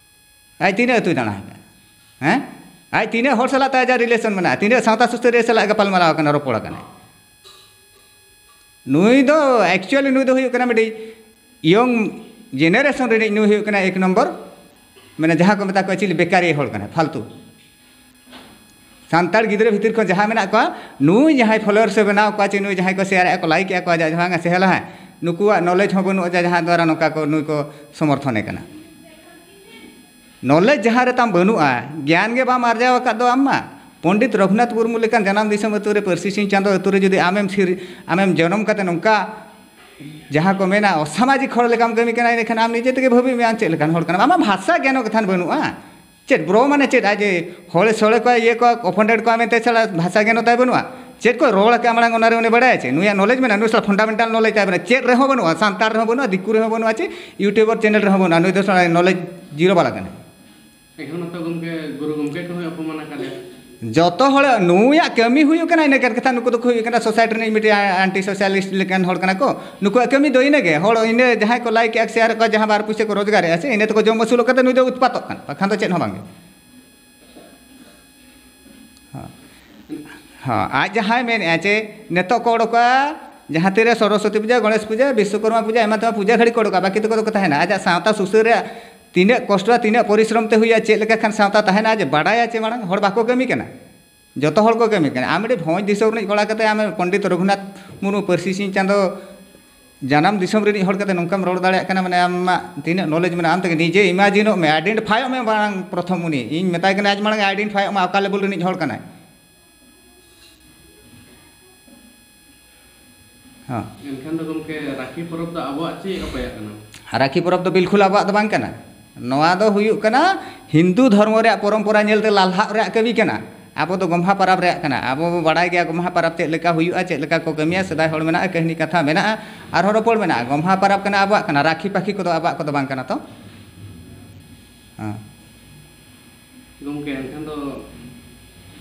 ᱟᱡ ᱛᱤᱱᱟᱹᱜ ᱟᱹᱛᱩᱭ ᱫᱟᱬᱟ ᱟᱠᱟᱫ? ᱦᱮᱸ? ᱟᱡ ᱛᱤᱱᱟᱹᱜ ᱦᱚᱲ ᱥᱟᱞᱟᱜ ᱛᱮ ᱟᱡᱟᱜ ᱨᱤᱞᱮᱥᱚᱱ ᱢᱮᱱᱟᱜᱼᱟ? ᱛᱤᱱᱟᱹᱜ ᱥᱟᱶᱛᱟ ᱥᱩᱥᱟᱹᱨᱤᱭᱟᱹ ᱥᱟᱞᱟᱜ ᱜᱟᱯᱟᱞ ᱢᱟᱨᱟᱣ ᱟᱠᱟᱱᱟ, ᱨᱚᱯᱚᱲ ᱟᱠᱟᱱᱟᱭ? ᱱᱩᱭ ᱫᱚ, actually ᱱᱩᱭ ᱫᱚ ᱦᱩᱭᱩᱜ ᱠᱟᱱᱟ ᱢᱤᱫᱴᱤᱡ ᱭᱚᱝ ᱡᱮᱱᱟᱨᱮᱥᱚᱱ ᱨᱤᱱᱤᱡ ᱱᱩᱭ ᱦᱩᱭᱩᱜ ᱠᱟᱱᱟ ᱮᱠ ᱱᱚᱢᱵᱚᱨ, ᱢᱟᱱᱮ ᱡᱟᱦᱟᱸ ᱠᱚ ᱢᱮᱛᱟ ᱠᱚᱣᱟ ᱪᱤᱞᱤ, ᱵᱮᱠᱟᱨᱤ ᱦᱚᱲ ᱠᱟᱱᱟᱭ, ᱯᱷᱟᱞᱛᱩ᱾ ᱥᱟᱱᱛᱟᱲ ᱜᱤᱫᱽᱨᱟᱹ ᱵᱷᱤᱛᱤᱨ ᱠᱷᱚᱱ ᱡᱟᱦᱟᱸ ᱢᱮᱱᱟᱜ ᱠᱚᱣᱟ, ᱱᱩᱭ ᱡᱟᱦᱟᱸᱭ ᱯᱷᱚᱞᱳᱣᱟᱨᱥ ᱮ ᱵᱮᱱᱟᱣ ᱠᱚᱣᱟ ᱪᱮ ᱱᱩᱭ ᱡᱟᱦᱟᱸᱭ ᱠᱚ ᱥᱮᱭᱟᱨᱮᱫᱼᱟ ᱠᱚ, ᱞᱟᱭᱤᱠᱮᱫᱼᱟ ᱠᱚ, ᱟᱡᱟᱜ ᱡᱟᱦᱟᱸ ᱥᱮ ᱦᱮᱞᱟ ᱦᱮᱸ, ᱱᱩᱠᱩᱣᱟᱜ ᱱᱚᱞᱮᱡᱽ ᱦᱚᱸ ᱵᱟᱹᱱᱩᱜᱼᱟ ᱡᱮ ᱡᱟᱦᱟᱸ ᱫᱣᱟᱨᱟ ᱱᱚᱝᱠᱟ ᱠᱚ ᱱᱩᱭ ᱠᱚ ᱥᱚᱢᱚᱨᱛᱷᱚᱱᱮ ᱠᱟᱱᱟ᱾ ᱱᱚᱞᱮᱡᱽ ᱡᱟᱦᱟᱸ ᱨᱮ ᱛᱟᱢ ᱵᱟᱹᱱᱩᱜᱼᱟ, ᱜᱮᱭᱟᱱ ᱜᱮ ᱵᱟᱢ ᱟᱨᱡᱟᱣ ᱟᱠᱟᱫ ᱫᱚ ᱟᱢ ᱢᱟ᱾ ᱯᱚᱱᱰᱤᱛ ᱨᱚᱜᱷᱩᱱᱟᱛᱷ ᱢᱩᱨᱢᱩ ᱞᱮᱠᱟᱱ ᱡᱟᱱᱟᱢ ᱫᱤᱥᱚᱢ ᱟᱹᱛᱩ ᱨᱮ, ᱯᱟᱹᱨᱥᱤ ᱥᱤᱧ ᱪᱟᱸᱫᱚ ᱟᱹᱛᱩ ᱨᱮ ᱡᱩᱫᱤ ᱟᱢᱮᱢ ᱥᱤᱨ-, ᱟᱢᱮᱢ ᱡᱚᱱᱚᱢ ᱠᱟᱛᱮ ᱱᱚᱝᱠᱟ ᱡᱟᱦᱟᱸ ᱠᱚ ᱢᱮᱱᱟ ᱚᱥᱟᱢᱟᱡᱤᱠ ᱦᱚᱲ ᱞᱮᱠᱟᱢ ᱠᱟᱹᱢᱤ ᱠᱟᱱᱟ, ᱮᱸᱰᱮᱠᱷᱟᱱ ᱟᱢ ᱱᱤᱡᱮ ᱛᱮᱜᱮ ᱵᱷᱟᱹᱵᱤ ᱢᱮ, ᱟᱢ ᱪᱮᱫ ᱞᱮᱠᱟᱱ ᱦᱚᱲ ᱠᱟᱱᱟᱢ? ᱟᱢᱟᱜ ᱵᱷᱟᱥᱟ ᱜᱮᱭᱟᱱ ᱠᱟᱛᱷᱟᱱ ᱵᱟᱹᱱᱩᱜᱼᱟ᱾ ᱪᱮᱫ ᱵᱨᱳ ᱢᱟᱱᱮ ᱪᱮᱫ? ᱟᱡ ᱡᱮ ᱦᱚᱲᱮ ᱥᱚᱲᱮ ᱠᱚᱣᱟ, ᱤᱭᱟᱹ ᱠᱚᱣᱟ, ᱚᱯᱷᱮᱱᱰᱮᱰ ᱠᱚᱣᱟ ᱢᱮᱱᱛᱮ ᱪᱷᱟᱲᱟ ᱵᱷᱟᱥᱟ ᱜᱮ ᱱᱚᱛᱟᱭ ᱵᱟᱹᱱᱩᱜᱼᱟ? ᱪᱮᱫ ᱠᱚ ᱨᱚᱲ ᱟᱠᱟᱫᱼᱟ ᱢᱟᱲᱟᱝ ᱚᱱᱟᱨᱮ ᱩᱱᱤ ᱵᱟᱲᱟᱭᱟ ᱪᱮ? ᱱᱩᱭᱟᱜ ᱱᱚᱞᱮᱡᱽ ᱢᱮᱱᱟᱜᱼᱟ, ᱱᱩᱭ ᱥᱟᱞᱟ ᱯᱷᱟᱱᱰᱟᱢᱮᱱᱴᱟᱞ ᱱᱚᱞᱮᱡᱽ ᱛᱟᱭ ᱵᱟᱹᱱᱩᱜᱼᱟ, ᱪᱮᱫ ᱨᱮᱦᱚᱸ ᱵᱟᱹᱱᱩᱜᱼᱟ, ᱥᱟᱱᱛᱟᱲ ᱨᱮᱦᱚᱸ ᱵᱟᱹᱱᱩᱜᱼᱟ ᱪᱮ, ᱭᱩᱴᱩᱵᱟᱨ ᱪᱮᱱᱮᱞ ᱨᱮᱦᱚᱸ ᱵᱟᱹᱱᱩᱜᱼᱟ, ᱱᱩᱭ ᱫᱚ ᱥᱟᱞᱟ ᱱᱚᱞᱮᱡᱽ ᱡᱤᱨᱳ ᱵᱟᱞᱟ ᱠᱟᱱᱟᱭ᱾ ᱮᱠᱷᱚᱱ ᱦᱚᱸᱛᱚ ᱜᱚᱢᱠᱮ, ᱜᱩᱨᱩ ᱜᱚᱢᱠᱮ ᱠᱚᱦᱚᱸᱭ ᱚᱯᱚᱢᱟᱱ ᱟᱠᱟᱫᱮᱭᱟ᱾ ᱡᱚᱛᱚ ᱦᱚᱲ, ᱱᱩᱭᱟᱜ ᱠᱟᱹᱢᱤ ᱦᱩᱭᱩᱜ ᱠᱟᱱᱟ, ᱤᱱᱟᱹ ᱠᱟᱛᱷᱟ, ᱱᱩᱠᱩ ᱫᱚᱠᱚ ᱦᱩᱭᱩᱜ ᱠᱟᱱᱟ ᱥᱳᱥᱟᱭᱴᱤ ᱨᱤᱱᱤᱡ ᱢᱤᱫᱴᱤᱡ ᱟᱱᱴᱤ ᱥᱳᱥᱟᱞᱤᱥᱴ ᱞᱮᱠᱟᱱ ᱦᱚᱲ ᱠᱟᱱᱟ ᱠᱚ᱾ ᱱᱩᱠᱩᱣᱟᱜ ᱠᱟᱹᱢᱤ ᱫᱚ ᱤᱱᱟᱹᱜᱮ, ᱦᱚᱲ ᱤᱱᱟᱹ ᱡᱟᱦᱟᱸᱭ ᱠᱚ ᱞᱟᱭᱤᱠ ᱮᱫᱼᱟ, ᱥᱮᱭᱟᱨ ᱮᱫ ᱠᱚᱣᱟ, ᱡᱟᱦᱟᱸ ᱵᱟᱨ ᱯᱩᱭᱥᱟᱹ ᱠᱚ ᱨᱳᱡᱽᱜᱟᱨᱮᱫᱼᱟ ᱥᱮ, ᱤᱱᱟᱹ ᱛᱮᱠᱚ ᱡᱚᱢ ᱟᱹᱥᱩᱞᱚᱜ ᱠᱟᱛᱮ ᱱᱩᱭ ᱫᱚ ᱩᱛᱯᱟᱛᱚᱜ ᱠᱟᱱᱟ, ᱵᱟᱠᱷᱟᱱ ᱫᱚ ᱪᱮᱫ ᱦᱚᱸ ᱵᱟᱝᱜᱮ᱾ ᱦᱚᱸ᱾ ᱦᱚᱸ, ᱟᱡ ᱡᱟᱦᱟᱸᱭ ᱢᱮᱱᱮᱫᱼᱟ ᱪᱮ ᱱᱤᱛᱚᱜ ᱠᱚ ᱚᱰᱚᱠᱟ, ᱡᱟᱦᱟᱸ ᱛᱤᱨᱮ ᱥᱚᱨᱚᱥᱚᱛᱤ ᱯᱩᱡᱟᱹ, ᱜᱚᱬᱮᱥ ᱯᱩᱡᱟᱹ, ᱵᱤᱥᱥᱚᱠᱚᱨᱢᱟ ᱯᱩᱡᱟᱹ, ᱮᱢᱟᱱ ᱛᱮᱢᱟᱱ ᱯᱩᱡᱟᱹ ᱜᱷᱟᱹᱲᱤ ᱠᱚ ᱚᱰᱚᱠᱟ, ᱵᱟᱹᱠᱤ ᱛᱮᱠᱚ ᱫᱚᱠᱚ ᱛᱟᱦᱮᱱᱟ᱾ ᱟᱡᱟᱜ ᱥᱟᱶᱛᱟ ᱥᱩᱥᱟᱹᱨ ᱨᱮᱭᱟᱜ ᱛᱤᱱᱟᱹᱜ ᱠᱚᱥᱴᱚ, ᱛᱤᱱᱟᱹᱜ ᱯᱚᱨᱤᱥᱨᱚᱢ ᱛᱮ ᱦᱩᱭᱩᱜᱼᱟ, ᱪᱮᱫ ᱞᱮᱠᱟ ᱠᱷᱟᱱ ᱥᱟᱶᱛᱟ ᱛᱟᱦᱮᱱᱟ, ᱡᱮ ᱵᱟᱰᱟᱭᱟ ᱪᱮ ᱢᱟᱲᱟᱝ ᱦᱚᱲ ᱵᱟᱠᱚ ᱠᱟᱹᱢᱤ ᱠᱟᱱᱟ᱾ ᱡᱚᱛᱚ ᱦᱚᱲ ᱠᱚ ᱠᱟᱹᱢᱤ ᱠᱟᱱᱟ᱾ ᱟᱢ ᱢᱤᱫᱴᱤᱡ ᱵᱷᱚᱸᱡᱽ ᱫᱤᱥᱚᱢ ᱨᱤᱱᱤᱡ ᱠᱚᱲᱟ ᱠᱟᱛᱮ ᱟᱢ ᱯᱚᱱᱰᱤᱛ ᱨᱚᱜᱷᱩᱱᱟᱛᱷ ᱢᱩᱨᱢᱩ ᱯᱟᱹᱨᱥᱤ ᱥᱤᱧ ᱪᱟᱸᱫᱚ ᱡᱟᱱᱟᱢ ᱫᱤᱥᱚᱢ ᱨᱤᱱᱤᱡ ᱦᱚᱲ ᱠᱟᱛᱮ ᱱᱚᱝᱠᱟᱢ ᱨᱚᱲ ᱫᱟᱲᱮᱭᱟᱜ ᱠᱟᱱᱟ, ᱢᱟᱱᱮ ᱟᱢᱟᱜ ᱛᱤᱱᱟᱹᱜ ᱱᱚᱞᱮᱡᱽ ᱢᱮᱱᱟᱜᱼᱟ, ᱟᱢ ᱛᱮᱜᱮ ᱱᱤᱡᱮ ᱤᱢᱟᱡᱤᱱᱚᱜ ᱢᱮ, ᱟᱭᱰᱮᱱᱴᱤᱯᱷᱟᱭᱚᱜ ᱢᱮ ᱢᱟᱲᱟᱝ ᱯᱨᱚᱛᱷᱚᱢ ᱩᱱᱤ᱾ ᱤᱧ ᱢᱮᱛᱟᱭ ᱠᱟᱱᱟ ᱟᱡ ᱢᱟᱲᱟᱝ ᱟᱭᱰᱮᱱᱴᱤᱯᱷᱟᱭᱚᱜ ᱢᱟ ᱚᱠᱟ ᱞᱮᱵᱮᱞ ᱨᱤᱱᱤᱡ ᱦᱚᱲ ᱠᱟᱱᱟᱭ᱾ ᱦᱚᱸ᱾ ᱮᱱᱠᱷᱟᱱ ᱫᱚ ᱜᱚᱢᱠᱮ, ᱨᱟᱠᱷᱤ ᱯᱚᱨᱚᱵᱽ ᱫᱚ ᱟᱵᱚᱣᱟᱜ ᱪᱮᱫ ᱚᱠᱚᱭᱟᱜ ᱠᱟᱱᱟ? ᱨᱟᱠᱷᱤ ᱯᱚᱨᱚᱵᱽ ᱫᱚ ᱵᱤᱞᱠᱩᱞ ᱟᱵᱚᱣᱟᱜ ᱫᱚ ᱵᱟᱝ ᱠᱟᱱᱟ᱾ ᱱᱚᱣᱟ ᱫᱚ ᱦᱩᱭᱩᱜ ᱠᱟᱱᱟ ᱦᱤᱱᱫᱩ ᱫᱷᱚᱨᱢᱚ ᱨᱮᱭᱟᱜ ᱯᱚᱨᱚᱢᱯᱚᱨᱟ ᱧᱮᱞᱛᱮ ᱞᱟᱞᱦᱟᱜ ᱨᱮᱭᱟᱜ ᱠᱟᱹᱢᱤ ᱠᱟᱱᱟ᱾ ᱟᱵᱚ ᱫᱚ ᱜᱚᱢᱦᱟ ᱯᱚᱨᱚᱵᱽ ᱨᱮᱭᱟᱜ ᱠᱟᱱᱟ᱾ ᱟᱵᱚ ᱵᱚ ᱵᱟᱲᱟᱭ ᱜᱮᱭᱟ ᱜᱚᱢᱦᱟ ᱯᱚᱨᱚᱵᱽ ᱪᱮᱫ ᱞᱮᱠᱟ ᱦᱩᱭᱩᱜᱼᱟ, ᱪᱮᱫ ᱞᱮᱠᱟ ᱠᱚ ᱠᱟᱹᱢᱤᱭᱟ, ᱥᱮᱫᱟᱭ ᱦᱚᱲ ᱢᱮᱱᱟᱜᱼᱟ, ᱠᱟᱹᱦᱱᱤ ᱠᱟᱛᱷᱟ ᱢᱮᱱᱟᱜᱼᱟ, ᱟᱨᱦᱚᱸ ᱨᱚᱯᱚᱲ ᱢᱮᱱᱟᱜᱼᱟ᱾ ᱜᱚᱢᱦᱟ ᱯᱚᱨᱚᱵᱽ ᱠᱟᱱᱟ ᱟᱵᱚᱣᱟᱜ ᱠᱟᱱᱟ, ᱨᱟᱠᱷᱤ ᱯᱟᱠᱷᱤ ᱠᱚᱫᱚ ᱟᱵᱚᱣᱟᱜ ᱠᱚᱫᱚ ᱵᱟᱝ ᱠᱟᱱᱟ ᱛᱚ᱾ ᱦᱮᱸ᱾ ᱜᱚᱢᱠᱮ, ᱮᱱᱠᱷᱟᱱ ᱫᱚ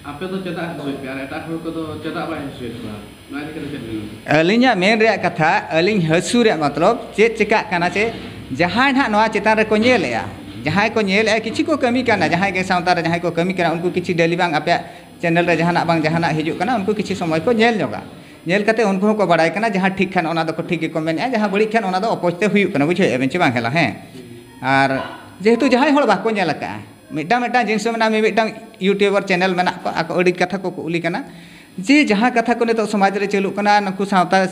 ᱟᱯᱮ ᱫᱚ ᱪᱮᱫᱟᱜ ᱦᱟᱹᱥᱩᱭᱮᱫ ᱯᱮᱭᱟ ᱟᱨ ᱮᱴᱟᱜ ᱦᱚᱲ ᱠᱚᱫᱚ ᱪᱮᱫᱟᱜ ᱵᱟᱭ ᱦᱟᱹᱥᱩᱭᱮᱫ ᱠᱚᱣᱟ? ᱱᱚᱣᱟ ᱤᱫᱤ ᱠᱟᱛᱮ ᱪᱮᱫ ᱵᱤᱱ ᱢᱮᱱᱟ? ᱟᱹᱞᱤᱧᱟᱜ ᱢᱮᱱ ᱨᱮᱭᱟᱜ ᱠᱟᱛᱷᱟ, ᱟᱹᱞᱤᱧ ᱦᱟᱹᱥᱩ ᱨᱮᱭᱟᱜ ᱢᱚᱛᱞᱚᱵ ᱪᱮᱫ ᱪᱮᱠᱟᱜ ᱠᱟᱱᱟ ᱪᱮ, ᱡᱟᱦᱟᱸᱭ ᱱᱟᱦᱟᱜ ᱱᱚᱣᱟ ᱪᱮᱛᱟᱱ ᱨᱮᱠᱚ ᱧᱮᱞᱮᱜᱼᱟ, ᱡᱟᱦᱟᱸᱭ ᱠᱚ ᱧᱮᱞᱮᱜᱼᱟ, ᱠᱤᱪᱷᱩ ᱠᱚ ᱠᱟᱹᱢᱤ ᱠᱟᱱᱟ, ᱡᱟᱦᱟᱸᱭ ᱜᱮ ᱥᱟᱶᱛᱟ ᱨᱮ ᱡᱟᱦᱟᱸᱭ ᱠᱚ ᱠᱟᱹᱢᱤ ᱠᱟᱱᱟ, ᱩᱱᱠᱩ ᱠᱤᱪᱷᱩ ᱰᱮᱞᱤ ᱵᱟᱝ ᱟᱯᱮᱭᱟᱜ ᱪᱮᱱᱮᱞ ᱨᱮ ᱡᱟᱦᱟᱱᱟᱜ ᱵᱟᱝ ᱡᱟᱦᱟᱱᱟᱜ ᱦᱤᱡᱩᱜ ᱠᱟᱱᱟ, ᱩᱱᱠᱩ ᱠᱤᱪᱷᱩ ᱥᱚᱢᱚᱭ ᱠᱚ ᱧᱮᱞ ᱧᱚᱜᱟ᱾ ᱧᱮᱞ ᱠᱟᱛᱮ ᱩᱱᱠᱩ ᱦᱚᱸᱠᱚ ᱵᱟᱲᱟᱭ ᱠᱟᱱᱟ, ᱡᱟᱦᱟᱸ ᱴᱷᱤᱠ ᱠᱷᱟᱱ ᱚᱱᱟ ᱫᱚᱠᱚ ᱴᱷᱤᱠ ᱜᱮᱠᱚ ᱢᱮᱱᱮᱜᱼᱟ, ᱡᱟᱦᱟᱸ ᱵᱟᱹᱲᱤᱡ ᱠᱷᱟᱱ ᱚᱱᱟ ᱫᱚ ᱚᱯᱚᱡᱽ ᱛᱮ ᱦᱩᱭᱩᱜ ᱠᱟᱱᱟ, ᱵᱩᱡᱷᱟᱹᱣᱮᱫᱼᱟ ᱵᱮᱱ ᱪᱮ ᱵᱟᱝ? ᱦᱮᱞᱟ, ᱦᱮᱸ᱾ ᱟᱨ ᱡᱮᱦᱮᱛᱩ ᱡᱟᱦᱟᱸᱭ ᱦᱚᱲ ᱵᱟᱠᱚ ᱧᱮᱞ ᱟᱠᱟᱫᱼᱟ, ᱢᱤᱫᱴᱟᱝ ᱢᱤᱫᱴᱟᱝ ᱡᱤᱱᱤᱥ ᱢᱮᱱᱟᱜᱼᱟ, ᱢᱤᱢᱤᱫᱴᱟᱝ ᱭᱩᱴᱩᱵᱟᱨ ᱪᱮᱱᱮᱞ ᱢᱮᱱᱟᱜ ᱠᱚᱣᱟ, ᱟᱠᱚ ᱟᱹᱰᱤ ᱠᱟᱛᱷᱟ ᱠᱚ ᱠᱩᱞᱤ ᱠᱟᱱᱟ, ᱡᱮ ᱡᱟᱦᱟᱸ ᱠᱟᱛᱷᱟ ᱠᱚ ᱱᱤᱛᱚᱜ ᱥᱚᱢᱟᱡᱽ ᱨᱮ ᱪᱟᱹᱞᱩᱜ ᱠᱟᱱᱟ, ᱱᱩᱠᱩ ᱥᱟᱶᱛᱟ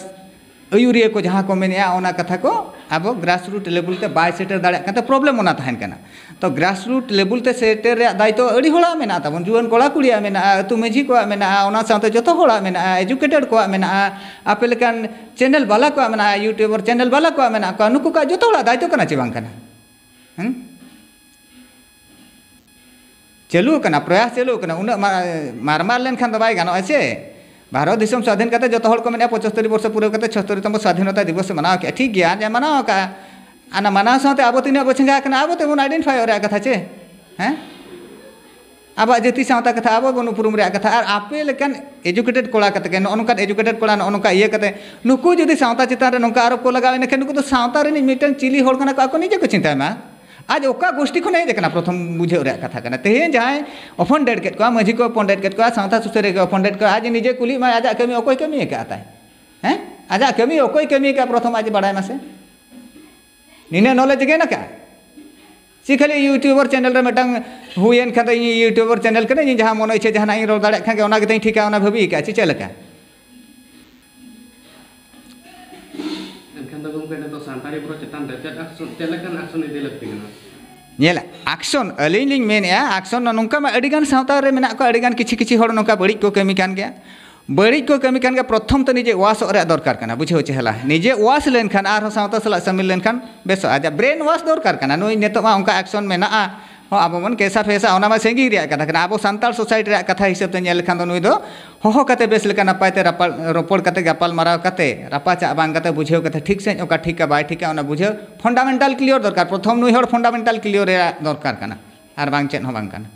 ᱟᱹᱭᱩᱨᱤᱭᱟᱹ ᱠᱚ ᱡᱟᱦᱟᱸ ᱠᱚ ᱢᱮᱱᱮᱜᱼᱟ, ᱚᱱᱟ ᱠᱟᱛᱷᱟ ᱠᱚ ᱟᱵᱚ ᱜᱨᱟᱥ ᱨᱩᱴ ᱞᱮᱵᱮᱞ ᱛᱮ ᱵᱟᱭ ᱥᱮᱴᱮᱨ ᱫᱟᱲᱮᱭᱟᱜ ᱠᱟᱱ ᱛᱮ ᱯᱨᱚᱵᱞᱮᱢ ᱚᱱᱟ ᱛᱟᱦᱮᱱ ᱠᱟᱱᱟ᱾ ᱛᱚ ᱜᱨᱟᱥ ᱨᱩᱴ ᱞᱮᱵᱮᱞ ᱛᱮ ᱥᱮᱴᱮᱨ ᱨᱮᱭᱟᱜ ᱫᱟᱭᱤᱛᱛᱚ ᱟᱹᱰᱤ ᱦᱚᱲᱟᱜ ᱢᱮᱱᱟᱜ ᱛᱟᱵᱚᱱ, ᱡᱩᱣᱟᱹᱱ ᱠᱚᱲᱟ ᱠᱩᱲᱤᱭᱟᱜ ᱢᱮᱱᱟᱜᱼᱟ, ᱟᱹᱛᱩ ᱢᱟᱹᱡᱷᱤ ᱠᱚᱣᱟᱜ ᱢᱮᱱᱟᱜᱼᱟ, ᱚᱱᱟ ᱥᱟᱶᱛᱮ ᱡᱚᱛᱚ ᱦᱚᱲᱟᱜ ᱢᱮᱱᱟᱜᱼᱟ, ᱮᱡᱩᱠᱮᱴᱮᱰ ᱠᱚᱣᱟᱜ ᱢᱮᱱᱟᱜᱼᱟ, ᱟᱯᱮ ᱞᱮᱠᱟᱱ ᱪᱮᱱᱮᱞ ᱵᱟᱞᱟ ᱠᱚᱣᱟᱜ ᱢᱮᱱᱟᱜᱼᱟ, ᱭᱩᱴᱩᱵᱟᱨ ᱪᱮᱱᱮᱞ ᱵᱟᱞᱟ ᱠᱚᱣᱟᱜ ᱢᱮᱱᱟᱜ ᱠᱚᱣᱟ, ᱱᱩᱠᱩ ᱠᱚᱣᱟᱜ ᱡᱚᱛᱚ ᱦᱚᱲᱟᱜ ᱫᱟᱭᱤᱛᱛᱚ ᱠᱟᱱᱟ ᱪᱮ ᱵᱟᱝ ᱠᱟᱱᱟ? ᱦᱮᱸ? ᱪᱟᱹᱞᱩ ᱟᱠᱟᱱᱟ, ᱯᱨᱚᱭᱟᱥ ᱪᱟᱹᱞᱩ ᱟᱠᱟᱱᱟ, ᱩᱱᱟᱹᱜ ᱢᱟ-, ᱢᱟᱨᱢᱟᱨ ᱞᱮᱱᱠᱷᱟᱱ ᱫᱚ ᱵᱟᱭ ᱜᱟᱱᱚᱜᱼᱟ ᱥᱮ᱾ ᱵᱷᱟᱨᱚᱛ ᱫᱤᱥᱚᱢ ᱥᱟᱹᱫᱷᱤᱱ ᱠᱟᱛᱮ ᱡᱚᱛᱚ ᱦᱚᱲ ᱠᱚ ᱢᱮᱱᱟ ᱯᱚᱸᱪᱟᱛᱛᱳᱨ ᱵᱚᱨᱥᱚ ᱯᱩᱨᱟᱹᱣ ᱠᱟᱛᱮ ᱪᱷᱚᱛᱛᱨᱤᱥ ᱛᱚᱢᱚ ᱥᱟᱹᱫᱷᱤᱱᱚᱛᱟ ᱫᱤᱵᱚᱥ ᱮ ᱢᱟᱱᱟᱣ ᱠᱮᱜᱼᱟ, ᱴᱷᱤᱠ ᱜᱮᱭᱟ, ᱡᱮ ᱢᱟᱱᱟᱣ ᱟᱠᱟᱫᱼᱟ᱾ ᱚᱱᱟ ᱢᱟᱱᱟᱣ ᱥᱟᱶᱛᱮ ᱟᱵᱚ ᱛᱤᱱᱟᱹᱜ ᱵᱚ ᱪᱮᱸᱜᱷᱟ ᱟᱠᱟᱱᱟ, ᱟᱵᱚ ᱛᱮᱵᱚᱱ identify ᱨᱮᱭᱟᱜ ᱠᱟᱛᱷᱟ ᱪᱮ? ᱦᱮᱸ? ᱟᱵᱚᱣᱟᱜ ᱡᱟᱹᱛᱤ ᱥᱟᱶᱛᱟ ᱠᱟᱛᱷᱟ, ᱟᱵᱚ ᱵᱚᱱ ᱩᱯᱨᱩᱢ ᱨᱮᱭᱟᱜ ᱠᱟᱛᱷᱟ᱾ ᱟᱨ ᱟᱯᱮ ᱞᱮᱠᱟᱱ educated ᱠᱚᱲᱟ ᱠᱟᱛᱮ ᱜᱮ, ᱱᱚᱜᱼᱚ ᱱᱚᱝᱠᱟᱱ educated ᱠᱚᱲᱟ ᱱᱚᱜᱼᱚ ᱱᱚᱝᱠᱟ ᱤᱭᱟᱹ ᱠᱟᱛᱮ ᱱᱩᱠᱩ ᱡᱩᱫᱤ ᱥᱟᱶᱛᱟ ᱪᱮᱛᱟᱱ ᱨᱮ ᱱᱚᱝᱠᱟ ᱟᱨᱳᱯ ᱠᱚ ᱞᱟᱜᱟᱣ, ᱮᱱᱠᱷᱟᱱ ᱱᱩᱠᱩ ᱫᱚ ᱥᱟᱶᱛᱟ ᱨᱤᱱᱤᱡ ᱢᱤᱫᱴᱟᱝ ᱪᱤᱞᱤ ᱦᱚᱲ ᱠᱟᱱᱟ ᱠᱚ, ᱟᱠᱚ ᱱᱤᱡᱮ ᱠᱚ ᱪᱤᱱᱛᱟᱭ ᱢᱟ᱾ ᱟᱡ ᱚᱠᱟ ᱜᱳᱥᱴᱤ ᱠᱷᱚᱱᱮ ᱦᱮᱡ ᱟᱠᱟᱱᱟ, ᱯᱨᱚᱛᱷᱚᱢ ᱵᱩᱡᱷᱟᱹᱣ ᱨᱮᱭᱟᱜ ᱠᱟᱛᱷᱟ ᱠᱟᱱᱟ᱾ ᱛᱮᱦᱮᱧ ᱡᱟᱦᱟᱸᱭ offended ᱠᱮᱫ ᱠᱚᱣᱟ, ᱢᱟᱹᱡᱷᱤ ᱠᱚ offended ᱠᱮᱫ ᱠᱚᱣᱟ, ᱥᱟᱶᱛᱟ ᱥᱩᱥᱟᱹᱨᱤᱭᱟᱹ ᱠᱚ offended ᱠᱚᱣᱟ, ᱟᱡ ᱱᱤᱡᱮ ᱠᱩᱞᱤᱜ ᱢᱟᱭ, ᱟᱡᱟᱜ ᱠᱟᱹᱢᱤ ᱚᱠᱚᱭ ᱠᱟᱹᱢᱤ ᱟᱠᱟᱫ ᱛᱟᱭ? ᱦᱮᱸ? ᱟᱡᱟᱜ ᱠᱟᱹᱢᱤ ᱚᱠᱚᱭ ᱠᱟᱹᱢᱤ ᱟᱠᱟᱫ, ᱯᱨᱚᱛᱷᱚᱢ ᱟᱡ ᱵᱟᱲᱟᱭ ᱢᱟᱥᱮ᱾ ᱱᱤᱱᱟᱹᱜ knowledge ᱜᱮ ᱢᱮᱱᱟᱜ ᱠᱟᱜᱼᱟ? ᱪᱮ ᱠᱷᱟᱹᱞᱤ YouTuber channel ᱨᱮ ᱢᱤᱫᱴᱟᱝ ᱦᱩᱭᱮᱱ ᱠᱷᱟᱱ ᱫᱚ ᱤᱧ YouTuber channel ᱠᱟᱹᱱᱟᱹᱧ, ᱤᱧ ᱡᱟᱦᱟᱸ ᱢᱚᱱᱮ ᱤᱪᱪᱷᱟᱹ ᱡᱟᱦᱟᱱᱟᱜ ᱤᱧ ᱨᱚᱲ ᱫᱟᱲᱮᱭᱟᱜ ᱠᱷᱟᱱ ᱜᱮ ᱚᱱᱟ ᱜᱮᱛᱤᱧ ᱴᱷᱤᱠᱟ, ᱚᱱᱟ ᱵᱷᱟᱹᱵᱤ ᱟᱠᱟᱫᱼᱟ ᱪᱮ ᱪᱮᱫ ᱞᱮᱠᱟ? ᱮᱱᱠᱷᱟᱱ ᱫᱚ ᱜᱚᱢᱠᱮ, ᱱᱤᱛᱚᱜ ᱥᱟᱱᱛᱟᱲᱤ ᱵᱚᱨᱚ ᱪᱮᱛᱟᱱ ᱨᱮ ᱪᱮᱫ action, ᱪᱮᱫ ᱞᱮᱠᱟᱱ action ᱤᱫᱤ ᱞᱟᱹᱠᱛᱤ ᱠᱟᱱᱟ? ᱧᱮᱞ, action, ᱟᱹᱞᱤᱧ ᱞᱤᱧ ᱢᱮᱱᱮᱫᱼᱟ, action ᱱᱚᱝᱠᱟ ᱢᱟ ᱟᱹᱰᱤᱜᱟᱱ ᱥᱟᱶᱛᱟ ᱨᱮ ᱢᱮᱱᱟᱜ ᱠᱚᱣᱟ, ᱟᱹᱰᱤᱜᱟᱱ ᱠᱤᱪᱷᱩ ᱠᱤᱪᱷᱩ ᱦᱚᱲ ᱱᱚᱝᱠᱟ ᱵᱟᱹᱲᱤᱡ ᱠᱚ ᱠᱟᱹᱢᱤ ᱠᱟᱱ ᱜᱮᱭᱟ᱾ ᱵᱟᱹᱲᱤᱡ ᱠᱚ ᱠᱟᱹᱢᱤ ᱠᱟᱱ ᱜᱮᱭᱟ, ᱯᱨᱚᱛᱷᱚᱢ ᱛᱮ ᱱᱤᱡᱮ ᱣᱟᱥᱚᱜ ᱨᱮᱭᱟᱜ ᱫᱚᱨᱠᱟᱨ ᱠᱟᱱᱟ, ᱵᱩᱡᱷᱟᱹᱣ ᱪᱮ ᱦᱮᱞᱟ? ᱱᱤᱡᱮ ᱣᱟᱥ ᱞᱮᱱᱠᱷᱟᱱ, ᱟᱨᱦᱚᱸ ᱥᱟᱶᱛᱟ ᱥᱟᱞᱟᱜ ᱥᱟᱹᱢᱤᱞ ᱞᱮᱱᱠᱷᱟᱱ ᱵᱮᱥᱚᱜᱼᱟ᱾ ᱟᱡᱟᱜ brain wash ᱫᱚᱨᱠᱟᱨ ᱠᱟᱱᱟ, ᱱᱩᱭ ᱱᱤᱛᱚᱜ ᱢᱟ ᱚᱱᱠᱟ action ᱢᱮᱱᱟᱜᱼᱟ, ᱦᱚᱸ, ᱟᱵᱚ ᱵᱚᱱ ᱠᱮᱥᱟ ᱯᱷᱮᱥᱟ, ᱚᱱᱟ ᱢᱟ ᱥᱟᱺᱜᱤᱧ ᱨᱮᱭᱟᱜ ᱠᱟᱛᱷᱟ ᱠᱟᱱᱟ᱾ ᱟᱵᱚ ᱥᱟᱱᱛᱟᱲ society ᱨᱮᱭᱟᱜ ᱠᱟᱛᱷᱟ ᱦᱤᱥᱟᱹᱵ ᱛᱮ ᱧᱮᱞ ᱞᱮᱠᱷᱟᱱ ᱫᱚ ᱱᱩᱭ ᱫᱚ ᱦᱚᱦᱚ ᱠᱟᱛᱮ ᱵᱮᱥ ᱞᱮᱠᱟ ᱱᱟᱯᱟᱭ ᱛᱮ ᱨᱟᱯᱟᱞ, ᱨᱚᱯᱚᱲ ᱠᱟᱛᱮ, ᱜᱟᱯᱟᱞ ᱢᱟᱨᱟᱣ ᱠᱟᱛᱮ, ᱨᱟᱯᱟᱪᱟᱜ ᱵᱟᱝ ᱠᱟᱛᱮ, ᱵᱩᱡᱷᱟᱹᱣ ᱠᱟᱛᱮ, ᱴᱷᱤᱠ ᱥᱟᱺᱦᱤᱡ ᱚᱠᱟ ᱴᱷᱤᱠᱟ ᱵᱟᱭ ᱴᱷᱤᱠᱟ ᱚᱱᱟ ᱵᱩᱡᱷᱟᱹᱣ, fundamental clear ᱫᱚᱨᱠᱟᱨ᱾ ᱯᱨᱚᱛᱷᱚᱢ ᱱᱩᱭ ᱦᱚᱲ fundamental clear ᱨᱮᱭᱟᱜ ᱫᱚᱨᱠᱟᱨ ᱠᱟᱱᱟ, ᱟᱨ ᱵᱟᱝ ᱪᱮᱫ ᱦᱚᱸ ᱵᱟᱝ ᱠᱟᱱᱟ᱾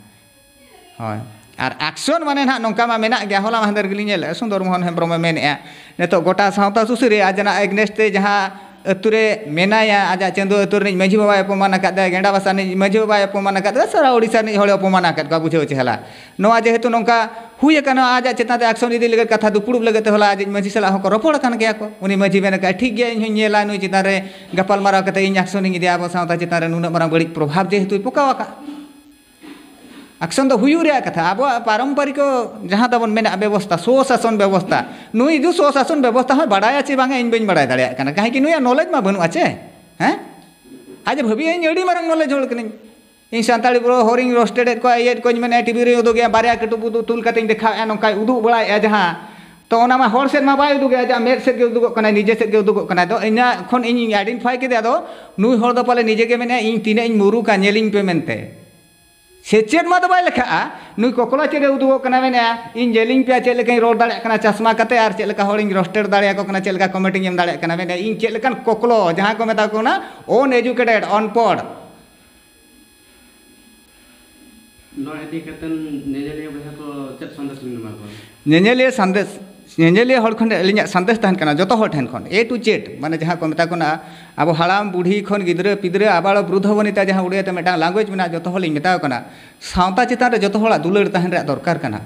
ᱦᱳᱭ᱾ ᱟᱨ action ᱢᱟᱱᱮ ᱱᱟᱦᱟᱜ ᱱᱚᱝᱠᱟ ᱢᱟ ᱢᱮᱱᱟᱜ ᱜᱮᱭᱟ, ᱦᱚᱞᱟ ᱢᱟᱦᱫᱮᱨ ᱜᱮᱞᱤᱧ ᱧᱮᱞᱮᱫᱼᱟ, ᱥᱩᱱᱫᱚᱨ ᱢᱳᱦᱚᱱ ᱦᱮᱢᱵᱨᱚᱢᱮ ᱢᱮᱱᱮᱫᱼᱟ, ᱱᱤᱛᱚᱜ ᱜᱚᱴᱟ ᱥᱟᱶᱛᱟ ᱥᱩᱥᱟᱹᱨᱤᱭᱟᱹ ᱟᱡ ᱨᱮᱱᱟᱜ against ᱛᱮ ᱡᱟᱦᱟᱸ ᱟᱹᱛᱩ ᱨᱮ ᱢᱮᱱᱟᱭᱟ, ᱟᱡᱟᱜ ᱪᱟᱸᱫᱳ ᱟᱹᱛᱩ ᱨᱤᱱᱤᱡ ᱢᱟᱹᱡᱷᱤ ᱵᱟᱵᱟᱭ ᱚᱯᱚᱢᱟᱱ ᱟᱠᱟᱫ ᱫᱮᱭᱟ, ᱜᱮᱸᱰᱟ ᱵᱟᱥᱟ ᱨᱤᱱᱤᱡ ᱢᱟᱹᱡᱷᱤ ᱵᱟᱵᱟᱭ ᱚᱯᱚᱢᱟᱱ ᱟᱠᱟᱫ ᱫᱮᱭᱟ, ᱥᱟᱨᱟ ᱳᱰᱤᱥᱟ ᱨᱤᱱᱤᱡ ᱦᱚᱲᱮ ᱚᱯᱚᱢᱟᱱ ᱟᱠᱟᱫ ᱠᱚᱣᱟ, ᱵᱩᱡᱷᱟᱹᱣ ᱪᱮ ᱦᱮᱞᱟ? ᱱᱚᱣᱟ ᱡᱮᱦᱮᱛᱩ ᱱᱚᱝᱠᱟ ᱦᱩᱭ ᱟᱠᱟᱱᱟ, ᱟᱡᱟᱜ ᱪᱮᱛᱟᱱ ᱨᱮ action ᱤᱫᱤ ᱞᱟᱹᱜᱤᱫ ᱠᱟᱛᱷᱟ ᱫᱩᱯᱲᱩᱵ ᱞᱟᱹᱜᱤᱫ ᱛᱮ ᱦᱚᱞᱟ ᱟᱡᱤᱡ ᱢᱟᱹᱡᱷᱤ ᱥᱟᱞᱟᱜ ᱦᱚᱸᱠᱚ ᱨᱚᱯᱚᱲ ᱟᱠᱟᱱ ᱜᱮᱭᱟ ᱠᱚ᱾ ᱩᱱᱤ ᱢᱟᱹᱡᱷᱤ ᱢᱮᱱ ᱟᱠᱟᱫᱼᱟ, ᱴᱷᱤᱠ ᱜᱮᱭᱟ, ᱤᱧ ᱦᱚᱸᱧ ᱧᱮᱞᱟ ᱱᱩᱭ ᱪᱮᱛᱟᱱ ᱨᱮ ᱜᱟᱯᱟᱞ ᱢᱟᱨᱟᱣ ᱠᱟᱛᱮ ᱤᱧ action ᱤᱧ ᱤᱫᱤᱭᱟ, ᱟᱵᱚ ᱥᱟᱶᱛᱟ ᱪᱮᱛᱟᱱ ᱨᱮ ᱱᱩᱱᱟᱹᱜ ᱢᱟᱨᱟᱝ ᱵᱟᱹᱲᱤᱡ ᱯᱨᱚᱵᱷᱟᱵᱽ ᱡᱮᱦᱮᱛᱩᱭ ᱯᱚᱠᱟᱣ ᱟᱠᱟᱫ᱾ Action ᱫᱚ ᱦᱩᱭᱩᱜ ᱨᱮᱭᱟᱜ ᱠᱟᱛᱷᱟ, ᱟᱵᱚᱣᱟᱜ ᱯᱟᱨᱚᱢᱯᱚᱨᱤᱠ ᱡᱟᱦᱟᱸ ᱛᱟᱵᱚᱱ ᱢᱮᱱᱟᱜᱼᱟ ᱵᱮᱵᱚᱥᱛᱷᱟ, ᱥᱚ ᱥᱟᱥᱚᱱ ᱵᱮᱵᱚᱥᱛᱷᱟ, ᱱᱩᱭ ᱫᱚ ᱥᱚ ᱥᱟᱥᱚᱱ ᱵᱮᱵᱚᱥᱛᱷᱟ ᱦᱚᱸᱭ ᱵᱟᱲᱟᱭᱟ ᱪᱮ ᱵᱟᱝᱟ, ᱤᱧ ᱵᱟᱹᱧ ᱵᱟᱲᱟᱭ ᱫᱟᱲᱮᱭᱟᱜ ᱠᱟᱱᱟ, ᱠᱟᱦᱮᱸ ᱠᱤ ᱱᱩᱭᱟᱜ knowledge ᱢᱟ ᱵᱟᱹᱱᱩᱜᱼᱟ ᱪᱮ᱾ ᱦᱮᱸ? ᱟᱡ ᱵᱷᱟᱹᱵᱤᱭᱟᱹᱧ ᱟᱹᱰᱤ ᱢᱟᱨᱟᱝ knowledge ᱦᱚᱲ ᱠᱟᱹᱱᱟᱹᱧ᱾ ᱤᱧ ᱥᱟᱱᱛᱟᱲᱤ ᱵᱚᱲᱚ ᱦᱚᱨᱤᱧ roasted ᱮᱫ ᱠᱚᱣᱟ, ᱤᱭᱟᱹᱭᱮᱫ ᱠᱚᱣᱟᱧ, ᱢᱮᱱᱮᱫᱼᱟ, TV ᱨᱮᱧ ᱩᱫᱩᱜᱮᱜᱼᱟ, ᱵᱟᱨᱭᱟ ᱠᱟᱹᱴᱩᱵ ᱩᱫᱩᱜ ᱛᱩᱞ ᱠᱟᱛᱮᱧ ᱫᱮᱠᱷᱟᱣᱮᱫᱼᱟ, ᱱᱚᱝᱠᱟᱭ ᱩᱫᱩᱜ ᱵᱟᱲᱟᱭᱮᱫᱼᱟ ᱡᱟᱦᱟᱸ, ᱛᱚ ᱚᱱᱟ ᱢᱟ ᱦᱚᱲ ᱥᱮᱫ ᱢᱟ ᱵᱟᱭ ᱩᱫᱩᱜᱮᱜᱼᱟ, ᱟᱡᱟᱜ ᱢᱮᱫ ᱥᱮᱫ ᱜᱮ ᱩᱫᱩᱜᱚᱜ ᱠᱟᱱᱟᱭ, ᱱᱤᱡᱮ ᱥᱮᱫ ᱜᱮ ᱩᱫᱩᱜᱚᱜ ᱠᱟᱱᱟᱭ᱾ ᱟᱫᱚ ᱤᱧᱟᱹᱜ ᱠᱷᱚᱱ ᱤᱧ identify ᱠᱮᱫᱮᱭᱟ, ᱟᱫᱚ ᱱᱩᱭ ᱦᱚᱲ ᱫᱚ ᱯᱟᱞᱮ ᱱᱤᱡᱮ ᱜᱮ ᱢᱮᱱᱮᱫᱼᱟ, ᱤᱧ ᱛᱤᱱᱟᱹᱜ ᱤᱧ ᱢᱩᱨᱩᱠᱟ, ᱧᱮᱞᱤᱧ ᱯᱮ ᱢᱮᱱᱛᱮ᱾ ᱥᱮᱪᱮᱫ ᱢᱟ ᱫᱚ ᱵᱟᱭ ᱞᱮᱠᱷᱟᱜᱼᱟ᱾ ᱱᱩᱭ ᱠᱚᱠᱞᱚ ᱪᱮᱫ ᱮ ᱩᱫᱩᱜᱚᱜ ᱠᱟᱱᱟ? ᱢᱮᱱᱮᱫᱼᱟ, "ᱤᱧ ᱡᱮᱞᱤᱧ ᱯᱮᱭᱟ ᱪᱮᱫ ᱞᱮᱠᱟᱧ ᱨᱚᱲ ᱫᱟᱲᱮᱭᱟᱜ ᱠᱟᱱᱟ ᱪᱟᱥᱢᱟ ᱠᱟᱛᱮ, ᱟᱨ ᱪᱮᱫ ᱞᱮᱠᱟ ᱦᱚᱲᱤᱧ ᱨᱳᱥᱴᱮᱰ ᱫᱟᱲᱮᱭᱟᱠᱚ ᱠᱟᱱᱟ, ᱪᱮᱫ ᱞᱮᱠᱟ ᱠᱚᱢᱮᱱᱴ ᱤᱧ ᱮᱢ ᱫᱟᱲᱮᱭᱟᱜ ᱠᱟᱱᱟ?" ᱢᱮᱱᱮᱫᱼᱟ, ᱤᱧ ᱪᱮᱫ ᱞᱮᱠᱟᱱ ᱠᱚᱠᱞᱚ, ᱡᱟᱦᱟᱸ ᱠᱚ ᱢᱮᱛᱟ ᱠᱚ ᱠᱟᱱᱟ ᱟᱱᱮᱰᱩᱠᱮᱴᱮᱰ, ᱚᱱᱯᱚᱲ᱾ ᱱᱚᱣᱟ ᱤᱫᱤ ᱠᱟᱛᱮ ᱧᱮᱧᱮᱞᱤᱭᱟᱹ ᱵᱚᱭᱦᱟ ᱠᱚ ᱪᱮᱫ ᱥᱟᱸᱫᱮᱥ ᱵᱤᱱ ᱮᱢᱟ ᱠᱚᱣᱟ? ᱧᱮᱧᱮᱞᱤᱭᱟᱹ ᱥᱟᱸᱫᱮᱥ, ᱧᱮᱧᱮᱞᱤᱭᱟᱹ ᱦᱚᱲ ᱠᱷᱚᱱ ᱟᱹᱞᱤᱧᱟᱜ ᱥᱟᱸᱫᱮᱥ ᱛᱟᱦᱮᱱ ᱠᱟᱱᱟ, ᱡᱚᱛᱚ ᱦᱚᱲ ᱴᱷᱮᱱ ᱠᱷᱚᱱ, A to Z, ᱢᱟᱱᱮ ᱡᱟᱦᱟᱸ ᱠᱚ ᱢᱮᱛᱟ ᱠᱚ ᱠᱟᱱᱟ, ᱟᱵᱚ ᱦᱟᱲᱟᱢ ᱵᱩᱰᱷᱤ ᱠᱷᱚᱱ ᱜᱤᱫᱽᱨᱟᱹ ᱯᱤᱫᱽᱨᱟᱹ, ᱟᱵᱟᱨ ᱵᱨᱩᱫᱷᱚ ᱵᱚᱱᱤᱛᱟ, ᱡᱟᱦᱟᱸ ᱩᱲᱤᱭᱟ ᱛᱮ ᱢᱤᱫᱴᱟᱝ ᱞᱮᱝᱜᱩᱭᱮᱡᱽ ᱢᱮᱱᱟᱜᱼᱟ, ᱡᱚᱛᱚ ᱦᱚᱲ ᱞᱤᱧ ᱢᱮᱛᱟ ᱠᱚ ᱠᱟᱱᱟ, ᱥᱟᱶᱛᱟ ᱪᱮᱛᱟᱱ ᱨᱮ ᱡᱚᱛᱚ ᱦᱚᱲᱟᱜ ᱫᱩᱞᱟᱹᱲ ᱛᱟᱦᱮᱱ ᱨᱮᱭᱟᱜ ᱫᱚᱨᱠᱟᱨ ᱠᱟᱱᱟ᱾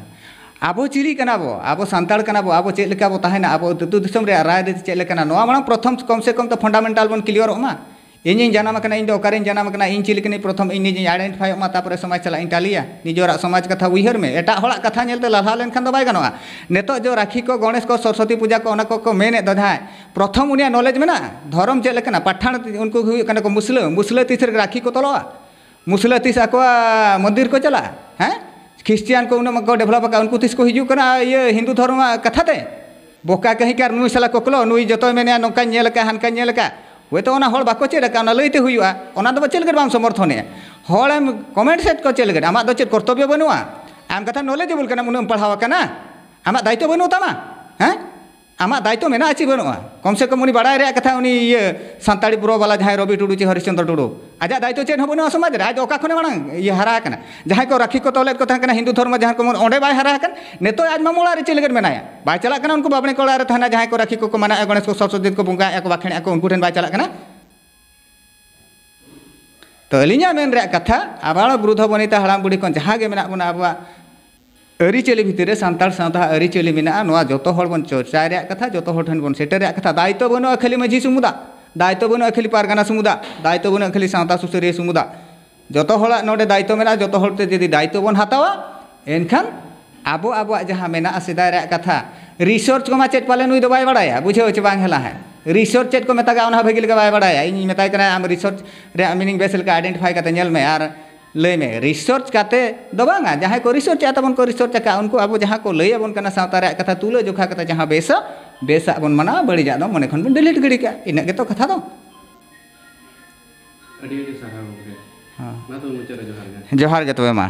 ᱟᱵᱚ ᱪᱤᱞᱤ ᱠᱟᱱᱟ ᱵᱚ, ᱟᱵᱚ ᱥᱟᱱᱛᱟᱲ ᱠᱟᱱᱟ ᱵᱚ, ᱟᱵᱚ ᱟᱹᱛᱩ ᱫᱤᱥᱚᱢ ᱨᱮᱭᱟᱜ ᱨᱟᱭᱨᱤᱛ ᱪᱮᱫ ᱞᱮᱠᱟᱱᱟ, ᱱᱚᱣᱟ ᱢᱟᱲᱟᱝ ᱯᱨᱚᱛᱷᱚᱢ ᱠᱚᱢ ᱥᱮ ᱠᱚᱢ ᱫᱚ ᱯᱷᱟᱱᱰᱟᱢᱮᱱᱴᱟᱞ ᱵᱚᱱ ᱠᱞᱤᱭᱟᱨᱚᱜ ᱢᱟ᱾ ᱤᱧᱤᱧ ᱡᱟᱱᱟᱢ ᱟᱠᱟᱱᱟ, ᱤᱧ ᱫᱚ ᱚᱠᱟᱨᱮᱧ ᱡᱟᱱᱟᱢ ᱟᱠᱟᱱᱟ, ᱤᱧ ᱪᱤᱞᱤ ᱠᱟᱹᱱᱟᱹᱧ, ᱯᱨᱚᱛᱷᱚᱢ ᱤᱧ ᱱᱤᱡᱮᱧ ᱟᱭᱰᱮᱱᱴᱤᱯᱷᱟᱭᱚᱜ ᱢᱟ, ᱛᱟᱨᱯᱚᱨᱮ ᱥᱚᱢᱟᱡᱽ ᱥᱟᱞᱟᱜ ᱤᱧ ᱴᱟᱞᱤᱭᱟ᱾ ᱱᱤᱡᱮᱨᱟᱜ ᱥᱚᱢᱟᱡᱽ ᱠᱟᱛᱷᱟ ᱩᱭᱦᱟᱹᱨ ᱢᱮ, ᱮᱴᱟᱜ ᱦᱚᱲᱟᱜ ᱠᱟᱛᱷᱟ ᱧᱮᱞᱛᱮ ᱞᱟᱞᱦᱟ ᱞᱮᱱᱠᱷᱟᱱ ᱫᱚ ᱵᱟᱭ ᱜᱟᱱᱚᱜᱼᱟ᱾ ᱱᱤᱛᱚᱜ ᱡᱚ ᱨᱟᱠᱷᱤ ᱠᱚ, ᱜᱚᱬᱮᱥ ᱠᱚ, ᱥᱚᱨᱚᱥᱚᱛᱤ ᱯᱩᱡᱟ ᱠᱚ, ᱚᱱᱟ ᱠᱚᱠᱚ ᱢᱮᱱᱮᱫ ᱫᱚ ᱡᱟᱦᱟᱸᱭ, ᱯᱨᱚᱛᱷᱚᱢ ᱩᱱᱤᱭᱟᱜ ᱱᱚᱞᱮᱡᱽ ᱢᱮᱱᱟᱜᱼᱟ? ᱫᱷᱚᱨᱚᱢ ᱪᱮᱫ ᱞᱮᱠᱟᱱᱟ? ᱯᱟᱴᱷᱟᱱ ᱩᱱᱠᱩ ᱦᱩᱭᱩᱜ ᱠᱟᱱᱟ ᱠᱚ ᱢᱩᱥᱞᱟᱹ, ᱢᱩᱥᱞᱟᱹ ᱛᱤᱥ ᱨᱮ ᱨᱟᱠᱷᱤ ᱠᱚ ᱛᱚᱞᱚᱜᱼᱟ? ᱢᱩᱥᱞᱟᱹ ᱛᱤᱥ ᱟᱠᱚᱣᱟᱜ ᱢᱚᱱᱫᱤᱨ ᱠᱚ ᱪᱟᱞᱟᱜᱼᱟ? ᱦᱮᱸ, ᱠᱷᱨᱤᱥᱴᱤᱭᱟᱱ ᱠᱚ ᱩᱱᱟᱹᱜ ᱠᱚ ᱰᱮᱵᱷᱞᱚᱯ ᱟᱠᱟᱫᱼᱟ, ᱩᱱᱠᱩ ᱛᱤᱥ ᱠᱚ ᱦᱤᱡᱩᱜ ᱠᱟᱱᱟ ᱤᱭᱟᱹ ᱦᱤᱱᱫᱩ ᱫᱷᱚᱨᱚᱢᱟᱜ ᱠᱟᱛᱷᱟ ᱛᱮ? ᱵᱚᱠᱟ ᱠᱟᱹᱦᱤ ᱠᱟᱨ ᱱᱩᱭ ᱥᱟᱞᱟ ᱠᱚᱠᱞᱚ, ᱱᱩᱭ ᱡᱚᱛᱚᱭ ᱢᱮᱱᱮᱜᱼᱟ ᱱᱚᱝᱠᱟᱧ ᱧᱮᱞ ᱟᱠᱟᱫ, ᱦᱟᱱᱠᱟᱧ ᱧᱮᱞ ᱟᱠᱟᱫ᱾ ᱦᱳᱭᱛᱳ ᱚᱱᱟ ᱦᱚᱲ ᱵᱟᱠᱚ ᱪᱮᱫ ᱟᱠᱟᱫ, ᱚᱱᱟ ᱞᱟᱹᱭᱛᱮ ᱦᱩᱭᱩᱜᱼᱟ᱾ ᱚᱱᱟ ᱫᱚ ᱪᱮᱫ ᱞᱟᱹᱜᱤᱫ ᱵᱟᱢ ᱥᱚᱢᱚᱨᱛᱷᱚᱱᱮᱜᱼᱟ? ᱦᱚᱲᱮᱢ ᱠᱚᱢᱮᱱᱴ ᱥᱮᱫ ᱠᱚ ᱪᱮᱫ ᱞᱟᱹᱜᱤᱫ? ᱟᱢᱟᱜ ᱫᱚ ᱪᱮᱫ ᱠᱚᱨᱛᱚᱵᱵᱚ ᱵᱟᱹᱱᱩᱜᱼᱟ? ᱟᱢ ᱠᱟᱛᱷᱟ ᱱᱚᱞᱮᱡᱮᱵᱚᱞ ᱠᱟᱱᱟᱢ, ᱩᱱᱟᱹᱜ ᱮᱢ ᱯᱟᱲᱦᱟᱣ ᱟᱠᱟᱱᱟ, ᱟᱢᱟᱜ ᱫᱟᱭᱤᱛᱛᱚ ᱵᱟᱹᱱᱩᱜ ᱛᱟᱢᱟ? ᱦᱮᱸ, ᱟᱢᱟᱜ ᱫᱟᱭᱤᱛᱛᱚ ᱢᱮᱱᱟᱜᱼᱟ ᱪᱮ ᱵᱟᱹᱱᱩᱜᱼᱟ? ᱠᱚᱢ ᱥᱮ ᱠᱚᱢ ᱩᱱᱤ ᱵᱟᱲᱟᱭ ᱨᱮᱭᱟᱜ ᱠᱟᱛᱷᱟ, ᱩᱱᱤ ᱤᱭᱟᱹ ᱥᱟᱱᱛᱟᱲᱤ ᱵᱨᱚ ᱵᱟᱞᱟ ᱡᱟᱦᱟᱸᱭ ᱨᱚᱵᱤ ᱴᱩᱰᱩ ᱪᱮ ᱦᱚᱨᱤᱥ ᱪᱚᱸᱫᱽᱨᱚ ᱴᱩᱰᱩ, ᱟᱡᱟᱜ ᱫᱟᱭᱤᱛᱛᱚ ᱪᱮᱫ ᱦᱚᱸ ᱵᱟᱹᱱᱩᱜᱼᱟ ᱥᱚᱢᱟᱡᱽ ᱨᱮ᱾ ᱟᱡ ᱫᱚ ᱚᱠᱟ ᱠᱷᱚᱱᱮ ᱢᱟᱲᱟᱝ ᱤᱭᱟᱹ ᱦᱟᱨᱟ ᱟᱠᱟᱱᱟ? ᱡᱟᱦᱟᱸᱭ ᱠᱚ ᱨᱟᱠᱷᱤ ᱠᱚ ᱛᱚᱞᱮᱫ ᱠᱚ ᱛᱟᱦᱮᱸ ᱠᱟᱱᱟ ᱦᱤᱱᱫᱩ ᱫᱷᱚᱨᱢᱚ, ᱡᱟᱦᱟᱸ ᱠᱚ ᱢᱚᱱ-, ᱚᱸᱰᱮ ᱵᱟᱭ ᱦᱟᱨᱟ ᱟᱠᱟᱱ? ᱱᱤᱛᱚᱜ ᱟᱡ ᱢᱟᱢᱚ ᱚᱲᱟᱜ ᱨᱮ ᱪᱮᱫ ᱞᱟᱹᱜᱤᱫ ᱢᱮᱱᱟᱭᱟ? ᱵᱟᱭ ᱪᱟᱞᱟᱜ ᱠᱟᱱᱟ ᱩᱱᱠᱩ ᱵᱟᱵᱽᱲᱮ ᱠᱚ ᱚᱲᱟᱜ ᱨᱮ ᱛᱟᱦᱮᱱᱟ, ᱡᱟᱦᱟᱸᱭ ᱠᱚ ᱨᱟᱠᱷᱤ ᱠᱚᱠᱚ ᱢᱟᱱᱟᱣᱮᱫᱼᱟ, ᱜᱚᱬᱮᱥ ᱠᱚ ᱥᱚᱨᱚᱥᱚᱛᱤ ᱠᱚ ᱵᱚᱸᱜᱟᱭᱮᱫᱼᱟ ᱠᱚ, ᱵᱟᱠᱷᱮᱲᱮᱫᱼᱟ ᱠᱚ, ᱩᱱᱠᱩ ᱴᱷᱮᱱ ᱵᱟᱭ ᱪᱟᱞᱟᱜ ᱠᱟᱱᱟ? ᱛᱚ ᱟᱹᱞᱤᱧᱟᱜ ᱢᱮᱱ ᱨᱮᱭᱟᱜ ᱠᱟᱛᱷᱟ, ᱟᱵᱟᱨ ᱵᱨᱩᱫᱷᱚ ᱵᱚᱱᱤᱛᱟ, ᱦᱟᱲᱟᱢ ᱵᱩᱲᱦᱤ ᱠᱷᱚᱱ ᱡᱟᱦᱟᱸ ᱜᱮ ᱢᱮᱱᱟᱜ ᱵᱚᱱᱟ, ᱟᱵᱚᱣᱟᱜ ᱟᱹᱨᱤᱪᱟᱹᱞᱤ ᱵᱷᱤᱛᱤᱨ ᱨᱮ, ᱥᱟᱱᱛᱟᱲ ᱥᱟᱶᱛᱟ ᱟᱹᱨᱤᱪᱟᱹᱞᱤ ᱢᱮᱱᱟᱜᱼᱟ, ᱱᱚᱣᱟ ᱡᱚᱛᱚ ᱦᱚᱲ ᱵᱚᱱ ᱪᱚᱨᱪᱟᱭ ᱨᱮᱭᱟᱜ ᱠᱟᱛᱷᱟ, ᱡᱚᱛᱚ ᱦᱚᱲ ᱴᱷᱮᱱ ᱵᱚᱱ ᱥᱮᱴᱮᱨ ᱨᱮᱭᱟᱜ ᱠᱟᱛᱷᱟ᱾ ᱫᱟᱭᱤᱛᱛᱚ ᱵᱟᱹᱱᱩᱜᱼᱟ ᱠᱷᱟᱹᱞᱤ ᱢᱟᱹᱡᱷᱤ ᱥᱩᱢᱩᱫᱟᱜ, ᱫᱟᱭᱤᱛᱛᱚ ᱵᱟᱹᱱᱩᱜᱼᱟ ᱠᱷᱟᱹᱞᱤ ᱯᱟᱨᱜᱟᱱᱟ ᱥᱩᱢᱩᱫᱟᱜ, ᱫᱟᱭᱤᱛᱛᱚ ᱵᱟᱹᱱᱩᱜᱼᱟ ᱠᱷᱟᱹᱞᱤ ᱥᱟᱶᱛᱟ ᱥᱩᱥᱟᱹᱨᱤᱭᱟᱹ ᱥᱩᱢᱩᱫᱟᱜ, ᱡᱚᱛᱚ ᱦᱚᱲᱟᱜ ᱱᱚᱰᱮ ᱫᱟᱭᱤᱛᱛᱚ ᱢᱮᱱᱟᱜᱼᱟ᱾ ᱡᱚᱛᱚ ᱦᱚᱲ ᱛᱮ ᱡᱩᱫᱤ ᱫᱟᱭᱤᱛᱛᱚ ᱵᱚᱱ ᱦᱟᱛᱟᱣᱟ, ᱮᱱᱠᱷᱟᱱ ᱟᱵᱚ ᱟᱵᱚᱣᱟᱜ ᱡᱟᱦᱟᱸ ᱢᱮᱱᱟᱜᱼᱟ ᱥᱮᱫᱟᱭ ᱨᱮᱭᱟᱜ ᱠᱟᱛᱷᱟ, ᱨᱤᱥᱚᱨᱪ ᱠᱚᱢᱟ ᱪᱮᱫ ᱯᱟᱞᱮ ᱱᱩᱭ ᱫᱚ ᱵᱟᱭ ᱵᱟᱲᱟᱭᱟ, ᱵᱩᱡᱷᱟᱹᱣ ᱪᱮ ᱵᱟᱝ ᱦᱮᱞᱟ ᱦᱮᱸ? ᱨᱤᱥᱚᱨᱪ ᱪᱮᱫ ᱠᱚ ᱢᱮᱛᱟᱜᱼᱟ ᱚᱱᱟ ᱦᱚᱸ ᱵᱷᱟᱹᱜᱤ ᱞᱮᱠᱟ ᱵᱟᱭ ᱵᱟᱲᱟᱭᱟ᱾ ᱤᱧᱤᱧ ᱢᱮᱛᱟᱭ ᱠᱟᱱᱟ, "ᱟᱢ ᱨᱤᱥᱚᱨᱪ ᱨᱮᱭᱟᱜ ᱢᱤᱱᱤᱝ ᱵᱮᱥ ᱞᱮᱠᱟ ᱟᱭᱰᱮᱱᱴᱤᱯᱷᱟᱭ ᱠᱟᱛᱮ ᱧᱮᱞ ᱢᱮ ᱟᱨ ᱞᱟᱹᱭ ᱢᱮ᱾" ᱨᱤᱥᱚᱨᱪ ᱠᱟᱛᱮ ᱫᱚ ᱵᱟᱝᱟ, ᱡᱟᱦᱟᱸᱭ ᱠᱚ ᱨᱤᱥᱚᱨᱪ ᱮᱫᱼᱟ ᱛᱟᱵᱚᱱ ᱠᱚ ᱨᱤᱥᱚᱨᱪ ᱟᱠᱟᱫᱼᱟ, ᱩᱱᱠᱩ ᱟᱵᱚ ᱡᱟᱦᱟᱸ ᱠᱚ ᱞᱟᱹᱭ ᱟᱵᱚᱱ ᱠᱟᱱᱟ ᱥᱟᱶᱛᱟ ᱨᱮᱭᱟᱜ ᱠᱟᱛᱷᱟ ᱛᱩᱞᱟᱹ ᱡᱚᱠᱷᱟ ᱠᱟᱛᱮ ᱡᱟᱦᱟᱸ ᱵᱮᱥᱟ, ᱵᱮᱥᱟᱜ ᱵᱚᱱ ᱢᱟᱱᱟᱣᱟ, ᱵᱟᱹᱲᱤᱡᱟᱜ ᱫᱚ ᱢᱚᱱᱮ ᱠᱷᱚᱱ ᱵᱚᱱ ᱰᱤᱞᱤᱴ ᱜᱤᱰᱤ ᱠᱟᱜᱼᱟ᱾ ᱤᱱᱟᱹᱜ ᱜᱮᱛᱚ ᱠᱟᱛᱷᱟ ᱫᱚ᱾ ᱟᱹᱰᱤ ᱟᱹᱰᱤ ᱥᱟᱨᱦᱟᱣ ᱜᱚᱢᱠᱮ᱾ ᱦᱮᱸ᱾ ᱢᱟ ᱛᱚᱵᱮ ᱢᱩᱪᱟᱹᱫ ᱨᱮ ᱡᱚᱦᱟᱨ ᱜᱮ᱾ ᱡᱚᱦᱟᱨ ᱜᱮ ᱛᱚᱵᱮ ᱢᱟ᱾